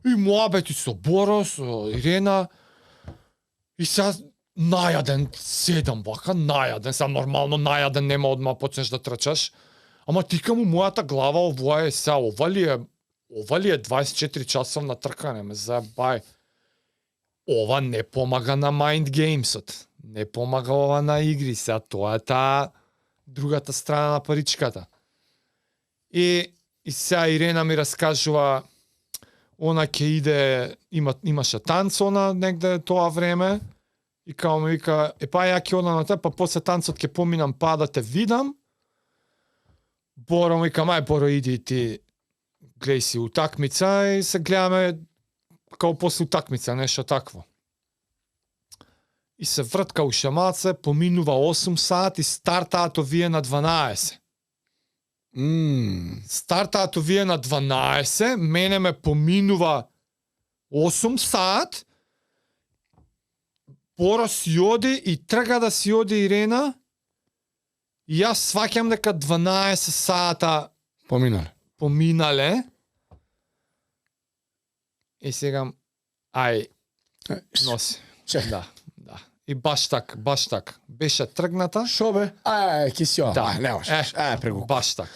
и моабети со Боро, со Ирена, и сега најаден, седам вака, најаден, сега нормално најаден, нема одма почнеш да трчаш, ама тикам у мојата глава, ова е сега, ова ли е 24 часовна тркане, ме заебај. Ова не помага на Mind Games-от. Не помага ова на игри, сега тоа е таа другата страна на паричката. И сега Ирена ми раскажува, она ќе иде, имаше танц она негде тоа време, и као ми вика, па ја ќе одам на тоа, па после танцот ќе поминам па да те видам. Боро ми вика, мај Боро, иди ти гледај си утакмица и се гледаме као после утакмица, нешто такво. И се вртка у шамаце, поминува 8 сати, стартаат овие на 12. Стартаат овие на 12, мене ме поминува 8 сат, Боро си оди и трга да си оди Ирена, и јас сваќам дека 12 сата Поминале. поминале, И сега, ај, носи. Чекај. Да. И баш така. Беше тргната, Шо бе? Ки си ова. Да. Не можеш. Прегу. баш така.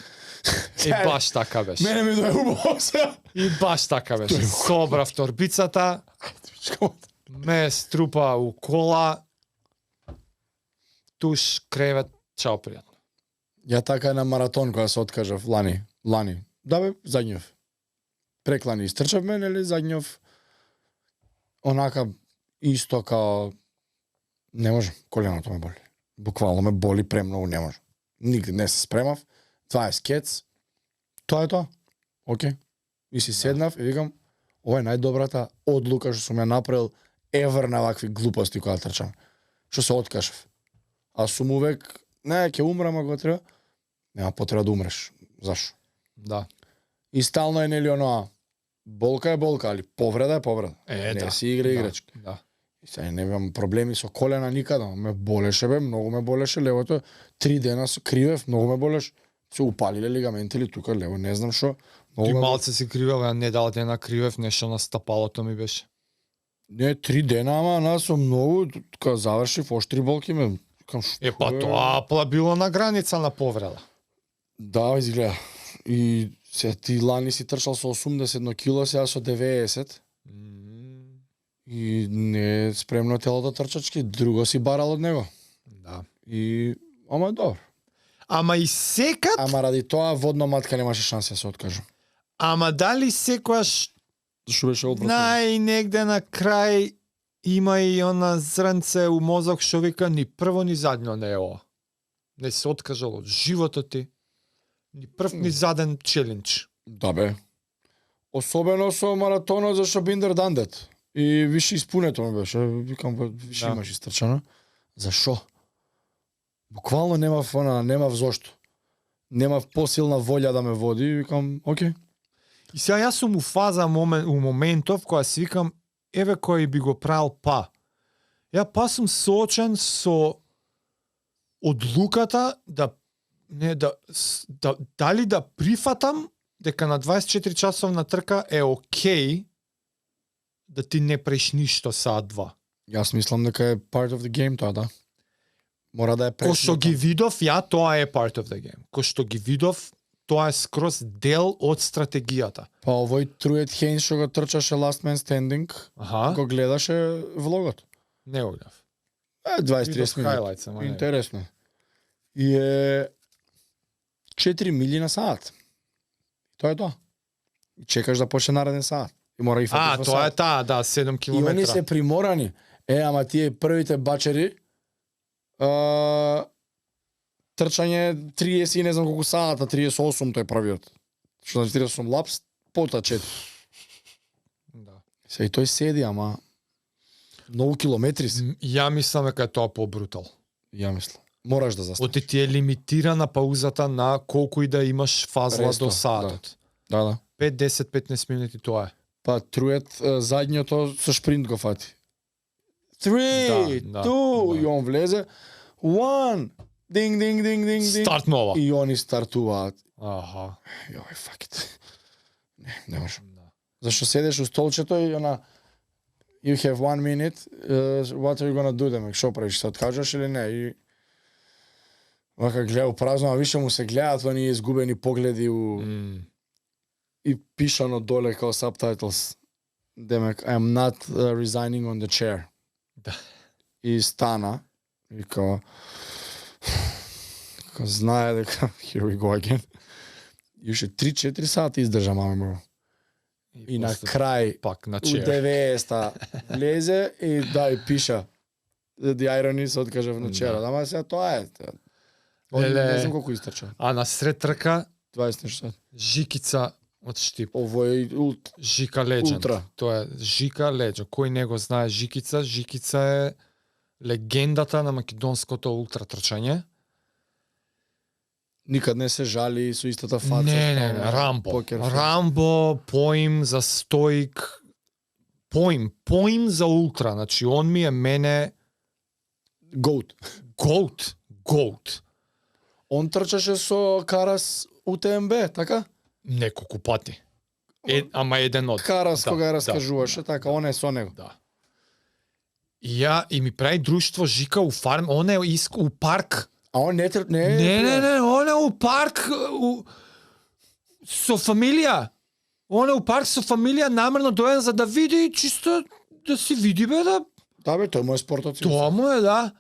И баш така беше. Мене ми да е убаво се. И баш така беше. Собрав торбицата, ме струпа у кола, туш, кревет, чао пријатно. Ја така на маратон кога се откажав лани. Да бе, задњов. Преклани истрчавме, нели, задњов. Онака исто као не може, коленото ме боли. Буквално ме боли премногу, не може. Нигде не се спремав. Това е скец. Тоа е тоа. Океј. И си седнав и викам, ова е најдобрата одлука што сум ја направил евер на вакви глупости кога трчам. Што се откажав. А сум увек, не, ќе умрам ако треба. Нема потреба да умреш. Зашо? Да. И стално е нели оноа, болка е болка, али повреда е повреда. Не да. си игра играчка. Да. И сега не имам проблеми со колена никаде. Ме болеше бе, многу ме болеше левото. 3 дена со кривев, многу ме болеше. Се упалиле лигаменти или тука лево, не знам што. Ти малце си кривел, ја не дал дена кривев, нешто на стапалото ми беше. Не, 3 дена, ама нас со многу, кога завршив, оштри болки ме. Кам, што Тоа било на граница на повреда. Да, изгледа. И се ти лани си трчал со 80 кило, сега со 90. И не е спремно телото трчачки, друго си барал од него. Да. И ама добро. Ама и секад, Ама ради тоа водно матка немаше шанса да се откажам. ама дали секојаш Зашто беше одвратно? најнегде на крај има и она зрнце у мозок што вика ни прво ни задно не е ова. Не се откажал од животот ти. Ни прв ни заден челендж. Да бе. Особено со маратонот зашто биндер дандет. И више испунето ме беше. Викам, више Да. имаш истрчано. Зашо? Буквално немав зошто. Немав посилна волја да ме води. И викам, окей. И сега јас сум у фаза у моментов која си викам, еве кој би го правил па. Ја па сум соочен со одлуката дали да прифатам дека на 24 часовна трка е окей да ти не преш ништо саат-два. Јас мислам дека е part of the game тоа, да. Мора да е Кој што ги видов, тоа е part of the game. Кој што ги видов, тоа е скроз дел од стратегијата. Па овој Трует Хейнс што го трчаше Last Man Standing, Аха, го гледаше влогот. не го гледав. 20-30 Видов минути. highlights, ама не. Интересно. И е 4 мили на саат. Тоа е тоа. И чекаш да почне нареден саат. И мора и фатиш во Тоа е саат. таа, да, 7 И километра. они се приморани. Ама тие првите бачери трчање 30 и не знам колку саата, 38 тој првиот. Што значи 38 лапс, пота 4. Да. Се и тој седи, ама многу километри си. Ја мислам дека е тоа побрутал. Ја мислам. Мораш да застанеш. Оти ти е лимитирана паузата на колку и да имаш фазла Ресто, до саатот. Да. 5, 10, 15 минути тоа е. Па Трует задњото со шпринт го фати. 3, Да, 2, да. и он влезе. 1, динг, динг, динг, динг, динг. Старт нова. И они стартуваат. Аха. Јој, fuck it. Не може. Да. Зашто седеш у столчето и она you have 1 minute, what are you gonna do, демек, шо правиш, се откажаш или не? И вака гледа празно, а више му се гледаат оние изгубени погледи и пишано доле као subtitles. Демек, I am not resigning on the chair. Да. И стана и као знае дека here we go again. И уште 3-4 сати издржа, маме бро. И на после крај пак на у чер. 90-та влезе и да и пиша. The irony се откажав на чера. Ама сега тоа е. Он Леле. не знам колку истрча. А на сред трка 20 нешто сати. Жикица од Штип. Овој Жика Легенд. Ултра. Тоа е Жика Легенд. Кој не го знае Жикица? Жикица е легендата на македонското ултра трчање. никад не се жали со истата фаца. Не, Рамбо. Покер фейс. Рамбо, поим за стоик, поим за ултра. Значи, он ми е мене Goat. GOAT. Он трчаше со Карас УТМБ, така? Неколку пати. ама еден од. Карас Да, кога ја да. раскажуваше, така, он е со него. Да. И ми прави друштво Жика у фарм, он е у парк. А он не Не, он е у парк со фамилија. Он е у парк со фамилија, намерно доен за да види, чисто да си види бе да. Да бе, тој му е спортот. Тоа му е, да.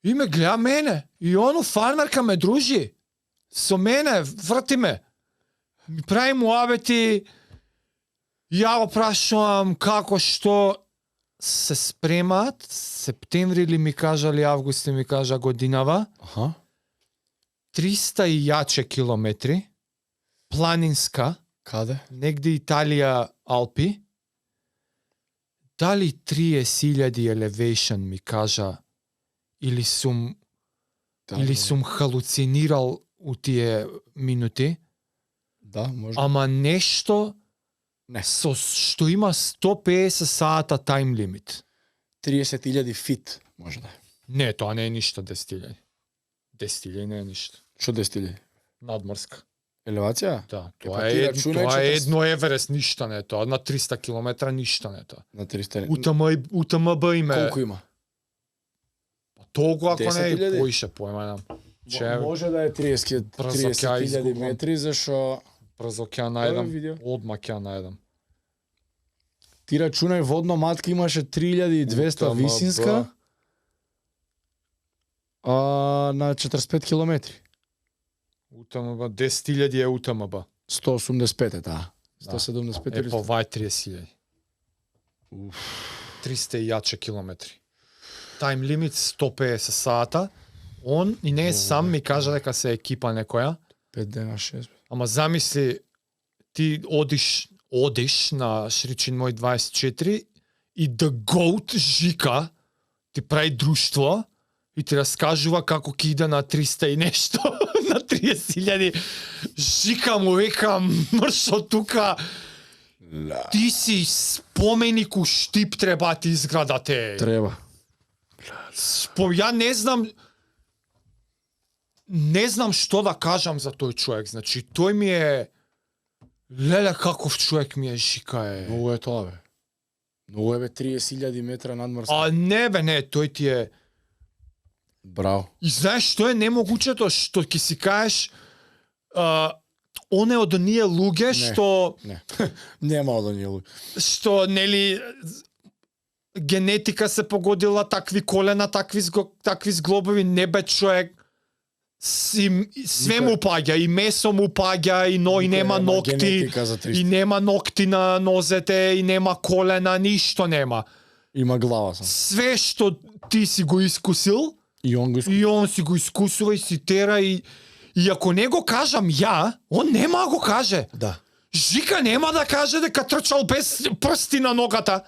И ме гледа мене. И ону фармерка ме дружи. Со мене, врати ме. Ми прави муабети. Ја го прашувам како, што се спремаат. Септември ли ми кажа, ли августи ми кажа годинава. Аха. 300 и јаче километри. Планинска. Каде? Негде Италија, Алпи. Дали 30.000 elevation ми кажа или сум халуцинирал у тие минути, Да, може. ама нешто Не. со што има 150 сата тајм лимит. 30.000 фит, може да е. Не, тоа не е ништо 10.000. 10.000 не е ништо. Што 10.000? Надморска. Елевација? Да, па тоа ти е, рачунај тоа е 40. едно Еверест, ништо не е тоа. На 300 километра ништо не е тоа. На 300. УТМБ име. Колку има? Толку ако не е 10.000? поише, појма немам. Че Може да е 30.000 изгубам. метри, зашо брзо ќе ја Тоа најдам. видео. Одма ќе ја најдам. ти рачунај водно матка имаше 3200 УТМБ. висинска, а на 45 километри. УТМБ 10.000 е УТМБ. 185 е таа. Да. 175 Е или по вај 30.000. 300 и јаче километри. Тајм лимит 150 сата. Он и не е сам, ми кажа дека се екипа некоја. 5 дена 6. Ама замисли, ти одиш на Шричин мој 24 и The Goat Жика ти прави друштво и ти раскажува како ќе иде на 300 и нешто, на 30.000. Жика му века, мршо тука, ти си споменик у Штип треба ти изградате. Треба. Ја не знам што да кажам за тој човек. Значи, тој ми е леле каков човек ми е Жика е. Многу е тоа бе. Многу е бе 30.000 метра надморска. А не бе, не, тој ти е. Браво. И знаеш што е немогучето, што ќе си кажеш он е од оние луѓе што Не. Нема да ни луѓе. што нели генетика се погодила, такви колена, такви зглобови, не бе човек. Све му паѓа, и месо му паѓа, и нема ногти, Генетика за 300. и нема ногти на нозете, и нема колена, ништо нема. Има глава сам. Све што ти си го искусил, И он го и он си го искусува и си тера, и ако не го кажам ја, он нема да го каже. Да. Жика нема да каже дека трчал без прсти на ногата.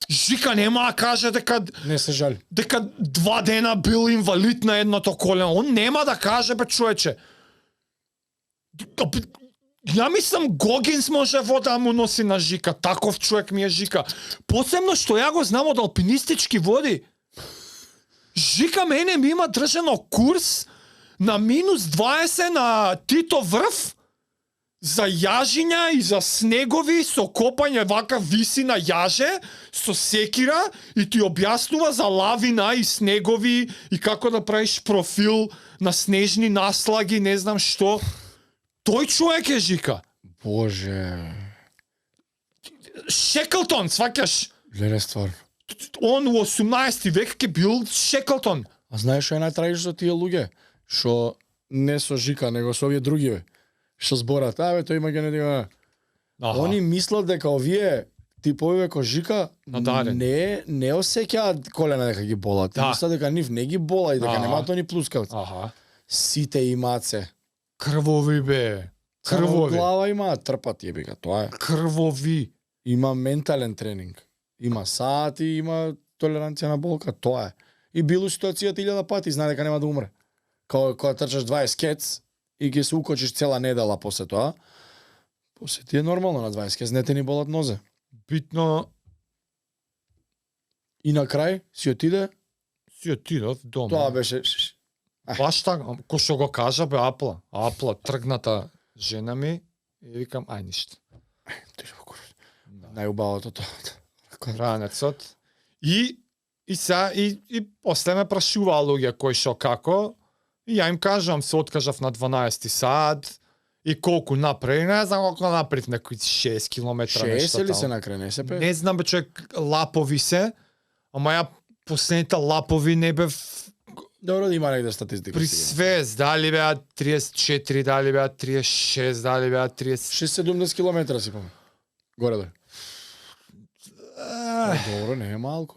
Жика нема да каже дека Не се жали. 2 дена бил инвалид на едното колено. Он нема да каже, бе, човече. Ја мислам Гогинс може вода да му носи на Жика. Таков човек ми е Жика. Посебно што ја го знам од алпинистички води. Жика мене ми има држано курс на -20 на Тито врв за јажиња и за снегови со копање вака виси на јаже со секира и ти објаснува за лавина и снегови и како да правиш профил на снежни наслаги, не знам што. Тој човек е Жика. Боже. Шеклтон, сваќаш? Леле ствар. Он у 18 век ке бил Шеклтон. А знаеш што е најтрагично со тие луѓе? Што не со Жика, него со овие други бе. Што зборат, бе, тој има генетика. Они мислат дека овие типови како Жика Надарен. не осеќаат колена дека ги болат. Да. Мислат дека нив не ги бола и дека немаат они плускавци. Аха. Сите имаат се. Крвови бе. Само Крвови. глава имаат, трпат јебика, тоа е. Крвови. Има ментален тренинг. Има сати, има толеранција на болка, тоа е. И било ситуацијата 1000 пати, знае дека нема да умре. Кога трчаш 20 кец и ги се укочиш цела недела после тоа, после ти е нормално на 20 кец, не те ни болат нозе. Битно И на крај си отиде, си отидов дома. тоа беше Баш така, кој што го кажа бе Апла, тргната жена ми и викам ај ништо. Најубавото тоа. ранецот. И после ме прашуваа луѓе кој шо како, и ја им кажам, се откажав на 12 саат, и колку направи, не знам колку направив, некои 6 километра, 60 нешто ли се таму. на крај, не се пе? Не знам бе човек, лапови се, ама ја последните лапови не бев Добро да има негде статистика. при сигурно. свест, дали беа 34, дали беа 36, дали беа 30. 6-70 километра си помня. Горе да. Добро, не е малку.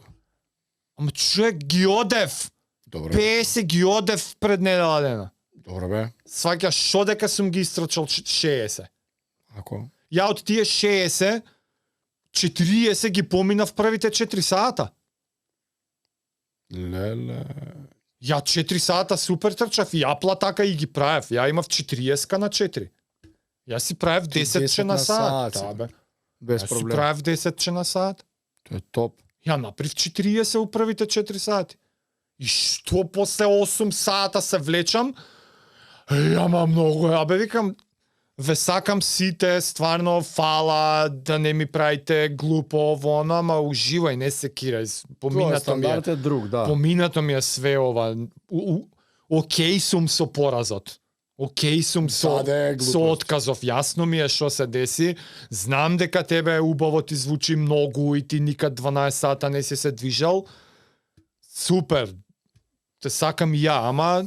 Ама човек ги одев, Добро. 50 ги одев пред недела дена. Добро бе. Сваќаш шо дека сум ги истрчал 60. Ако? Ја од тие 60, 40 ги поминав првите 4 сата. Леле. Ја 4 сата супер трчав и апла така и ги правев. Ја имав 40 на 4. Ја си правев 10 че на саат. Да, бе. Без Ја си проблем. правев 10 че на саат. Тоа е топ. Ја направив 40 у првите 4 сати. И што после 8 сата се влечам? Ама многу, абе викам, ве сакам сите, стварно фала, да не ми правите глупо ово, оно, ама уживај, не се кирај. Тоа Поминато ми е. стандард е друг, да. Поминато ми е све ова. Океј сум со поразот. Океј сум со, Да, да е глупост. со отказов. Јасно ми е што се деси. Знам дека тебе е убаво, ти звучи многу и ти никад 12 сата не си се движал. Супер. Те сакам и ја, ама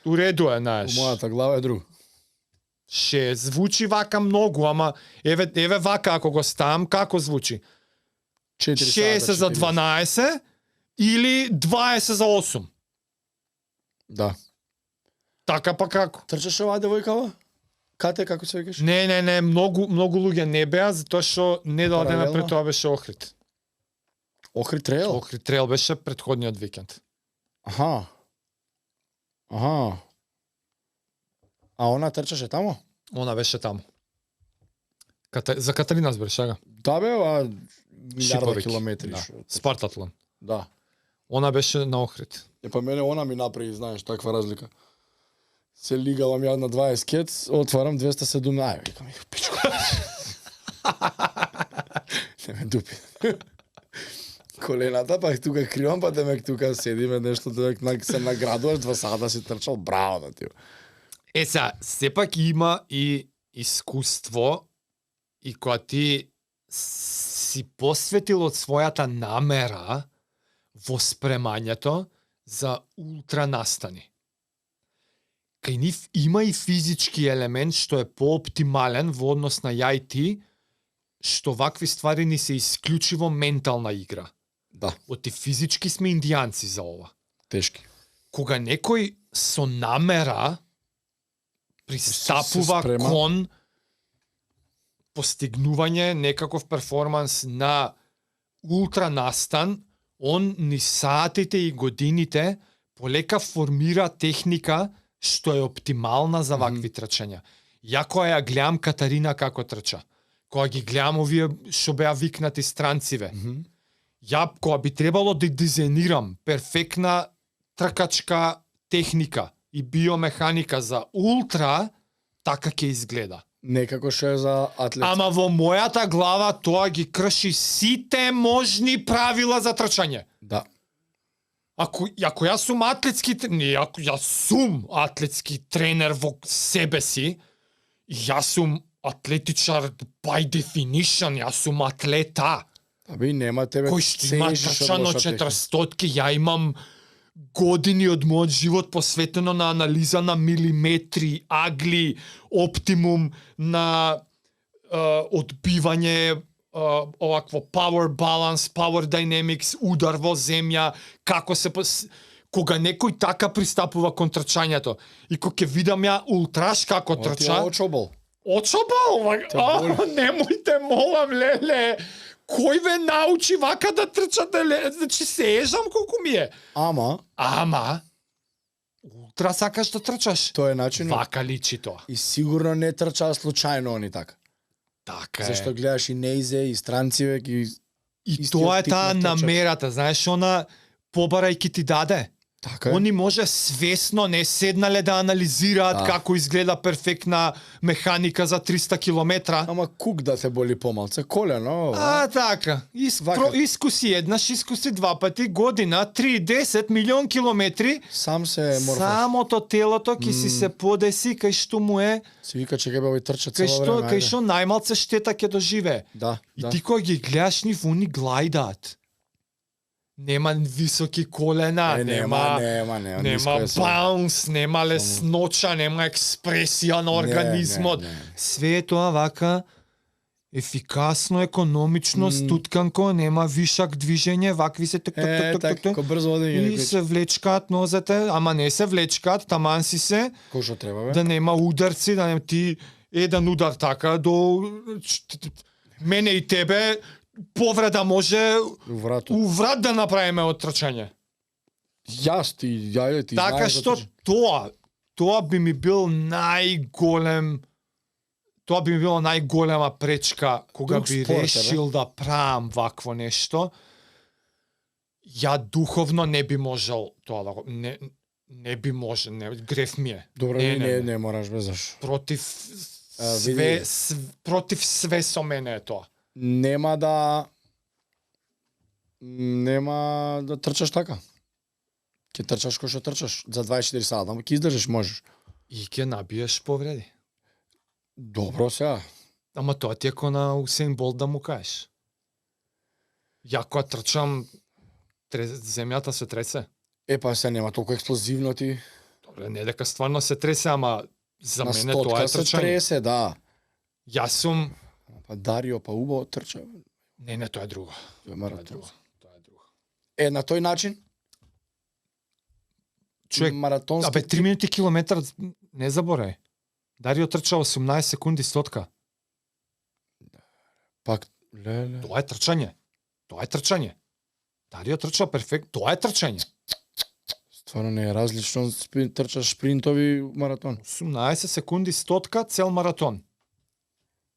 уреду е, У знаеш. мојата глава е друг. Ше, звучи вака многу, ама еве вака ако го ставам, како звучи? 4 60 за 12 или 20 за 8. Да. Така па како? Трчаш оваа девојкава? Кате, како се викаш? Не, многу луѓе не беа, затоа што недела дена Паралелно? пред тоа беше Охрид. Охрид трейл? Охрид трейл беше претходниот викенд. Аха. Аха. А она трчаше тамо? Она беше таму. За Катарина збориш, сега? Да бе, милиарда Шиповик. километри. Да. шо. Спартатлон. Да. Она беше на Охрид. Па мене она ми направи, знаеш, таква разлика. Се лигалам ја на 20 кец, отварам 207. Ај, викам, пичко. Не ме дупи. Колената, пак тука кривам, па демек тука седиме нешто, демек се наградуваш 2 сата си трчал, браво да ти. Сепак има и искуство и кога ти си посветил од својата намера во спремањето за ултра настани. Кај нив има и физички елемент што е пооптимален во однос на ја и ти, што вакви ствари ни се исклучиво ментална игра. Да, Оти физички сме индијанци за ова. тешки. Кога некој со намера пристапува Се спрема. кон постигнување некаков перформанс на ултра настан, он ни саатите и годините полека формира техника што е оптимална за вакви трчања. Ја кога ја гледам Катарина како трча, кога ги гледам овие што беа викнати странциве, ја кога би требало да дизајнирам перфектна тркачка техника и биомеханика за ултра, така ќе изгледа. Некако што е за атлет. Ама во мојата глава тоа ги крши сите можни правила за трчање. Да. Ако јас сум атлетски, не, ако јас сум атлетски тренер во себе си, јас сум атлетичар by definition, јас сум атлета. Аби нема тебе. Кој што има цениш од трчано лоша техника. 400, ја имам години од мојот живот посветено на анализа на милиметри, агли, оптимум на одбивање, овакво power balance, power dynamics, удар во земја, како се кога некој така пристапува кон трчањето и кога ќе видам ја ултраш како Ова ти е трча, очобол. очобал, немојте молам леле. Кој ве научи вака да трчате, значи се ежам колку ми е. Ама ултра сакаш да трчаш. Тоа е начин. Вака личи тоа. И сигурно не трчаа случајно они така. Така е. Зашто гледаш и Нейзе и Странцивек и И истиот тоа е тип таа на трчач. намерата, знаеш, она побарајки ти даде. Така е. Они може свесно не седнале да анализираат Да. како изгледа перфектна механика за 300 километра. Ама кук да те боли помалце, колено, Така. Вака. Искуси еднаш, искуси два пати, година, 3-10 милион километри. сам се морфаш. Самото телото ќе си се подеси кај што му е, Си вика че ќе трча кај цело што време. кај ајде. што најмалце штета ќе доживее. Да, И да. ти кога ги гледаш нив, они глајдаат. Нема високи колена, нема нема. баунс, нема лесноча, нема експресија на организмот. Не. Све е тоа вака ефикасно, економично, стутканко, нема вишак движење, вакви се тук Така, брзо одење. и се влечкаат нозете, ама не се влечкаат, таман си се, Кој што треба, бе? да нема ударци, да не ти еден удар така до мене и тебе повреда може Вратот. у врат да направиме од трчање. Јас ти, ти Така знаеш што тоа би ми бил тоа би ми било најголема пречка кога Друг би спорт е, бе. решил да правам вакво нешто. Ја духовно не би можел тоа да го не би можел, греф ми е. Добро, не можеш безаш. Против види. против све со мене е тоа. Нема да трчаш така. Ќе трчаш кој што трчаш за 24 сата, ама ќе издржиш, можеш. И ќе набиеш повреди. Добро сега. Ама тоа ти е ко на Усейн Болт да му кажеш. Ја кога трчам, земјата се тресе. Па се нема толку експлозивно ти. Добре, не дека стварно се тресе, ама за На мене тоа стотка е се трчање. тресе, да. Јас сум... Па Дарио, па убаво трча. Не, тоа е друго. Тоа е Тоа е маратон. друго. Тоа е друго. На тој начин? Човек, маратонски. абе 3 минути километар, не заборај. Дарио трча 18 секунди стотка. Пак, леле. Тоа е трчање. Тоа е трчање. Дарио трча перфект, тоа е трчање. Стварно не е различно, трчаш спринтови маратон. 18 секунди стотка, цел маратон.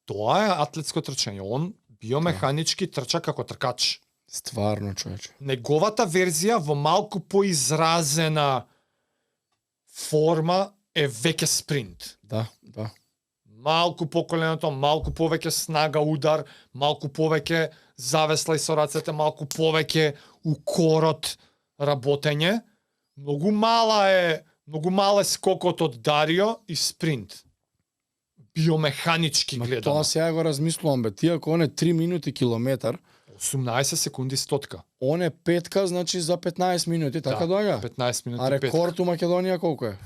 Тоа е атлетско трчање. Он биомеханички трча како тркач. Стварно, човече. Неговата верзија во малку поизразена форма е веќе спринт. Да. Малку поколеното, малку повеќе снага удар, малку повеќе завесла и со рацете, малку повеќе укорот работење. Многу мал е скокот од Дарио и спринт. Биомеханички Ма гледано. тоа сега го размислувам, бе. Ти ако он е 3 минути километар, 18 секунди стотка. он е петка, значи за 15 минути, така доаѓа. 15 минути А петка. рекорд у Македонија колку е?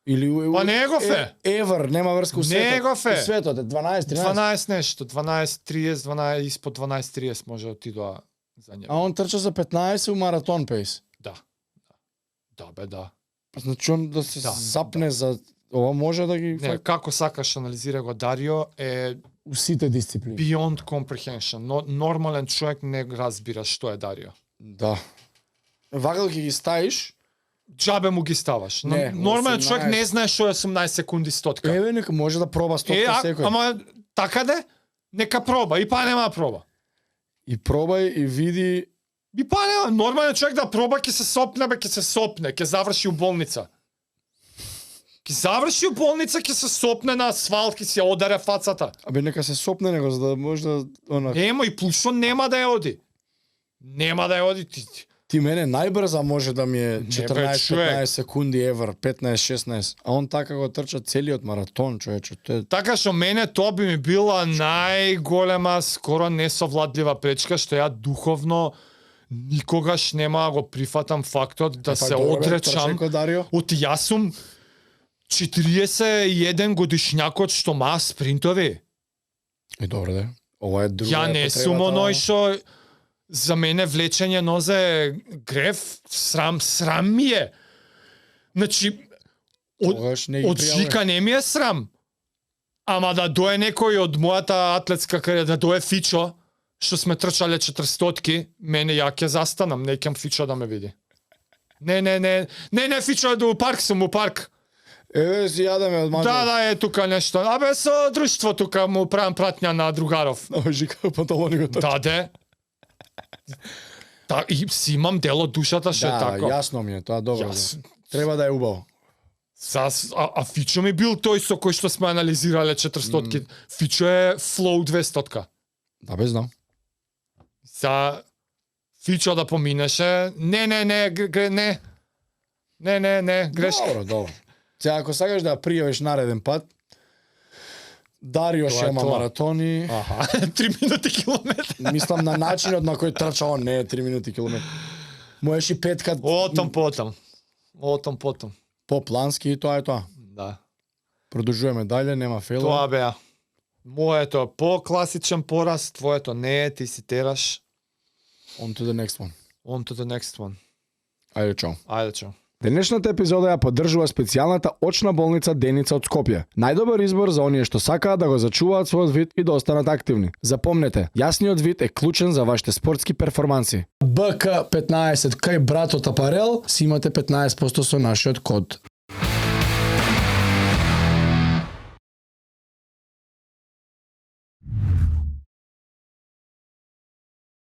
Или Па негов е. Евер, нема врска у светот. Негов е. У светот е 12, 13. 12 нешто, 12:30, 12 испод 12:30 може отидоа за него. А он трча за 15 у маратон пейс. Да, бе, да. Значи он да се Да, запне за ова може да ги Не, како сакаш анализира го Дарио е у сите дисциплини. beyond comprehension. Но нормален човек не разбира што е Дарио. Да. Вака ќе ги ставиш, Джабе му ги ставаш. Не, Нормален 18. човек не знае што е 18 секунди стотка. еве нека може да проба стотка секој. Ама така де? Нека проба. И па нема проба. И пробај и види. И па нема. Нормален човек да проба, ќе се сопне, ќе заврши у болница. Ќе заврши у болница, ќе се сопне на асфалт, ќе се одаре фацата. Абе нека се сопне него за да може да она. Нема и плюсо нема да ја оди. Нема да ја оди ти. Ти мене најбрза може да ми е бе, 14-15 секунди евер, 15-16. А он така го трча целиот маратон, човече. Тоа е Така што мене тоа би ми била најголема, скоро несовладлива пречка, што ја духовно никогаш нема да го прифатам фактот да се одречам. Оти јас сум 41 годишњакот што ма спринтови. добро да. Ова е друга. Ја не сум оној што за мене влечење нозе е греф, срам ми е. Значи, од жика не ми е срам. Ама да дое некој од мојата атлетска кариера, да дое Фичо, што сме трчале 400-ки, мене ја ќе застанам, не ќам Фичо да ме види. Не, Фичо, у парк сум, у парк. Еве си јадеме од мајка. Да, е тука нешто. Абе, со друштво тука му правам пратња на другаров. Жика панталони го трча. Да, де. И си имам дел од душата што е Да, така. јасно ми е, тоа добро. Јас- Да. Треба да е убаво. А Фичо ми бил тој со кој што сме анализирале 400-ки. Фичо е Flow 200-ка. Да, бе, знам. Фичо да поминеше, не, грешка. Добро, добро. Сега, ако сакаш да ја пријавиш нареден пат, Дарио Тоа е шема тоа. маратони, Аха, 3 минути километар. мислам на начинот на кој трча, он не е 3 минути километар. Можеш и петкат Отом потом. по-плански и тоа е тоа. Да. Продолжуваме дале, нема фейло. Тоа беа. Моето е по-класичен пораз, твоето не е, ти си тераш. On to the next one. On to the next one. Ајде, чао. Ајде, чао. Денешната епизода ја поддржува специјалната очна болница Деница од Скопје. Најдобар избор за оние што сакаат да го зачуваат својот вид и да останат активни. Запомнете, јасниот вид е клучен за вашите спортски перформанси. БК15 кај братот Апарел си имате 15% со нашиот код.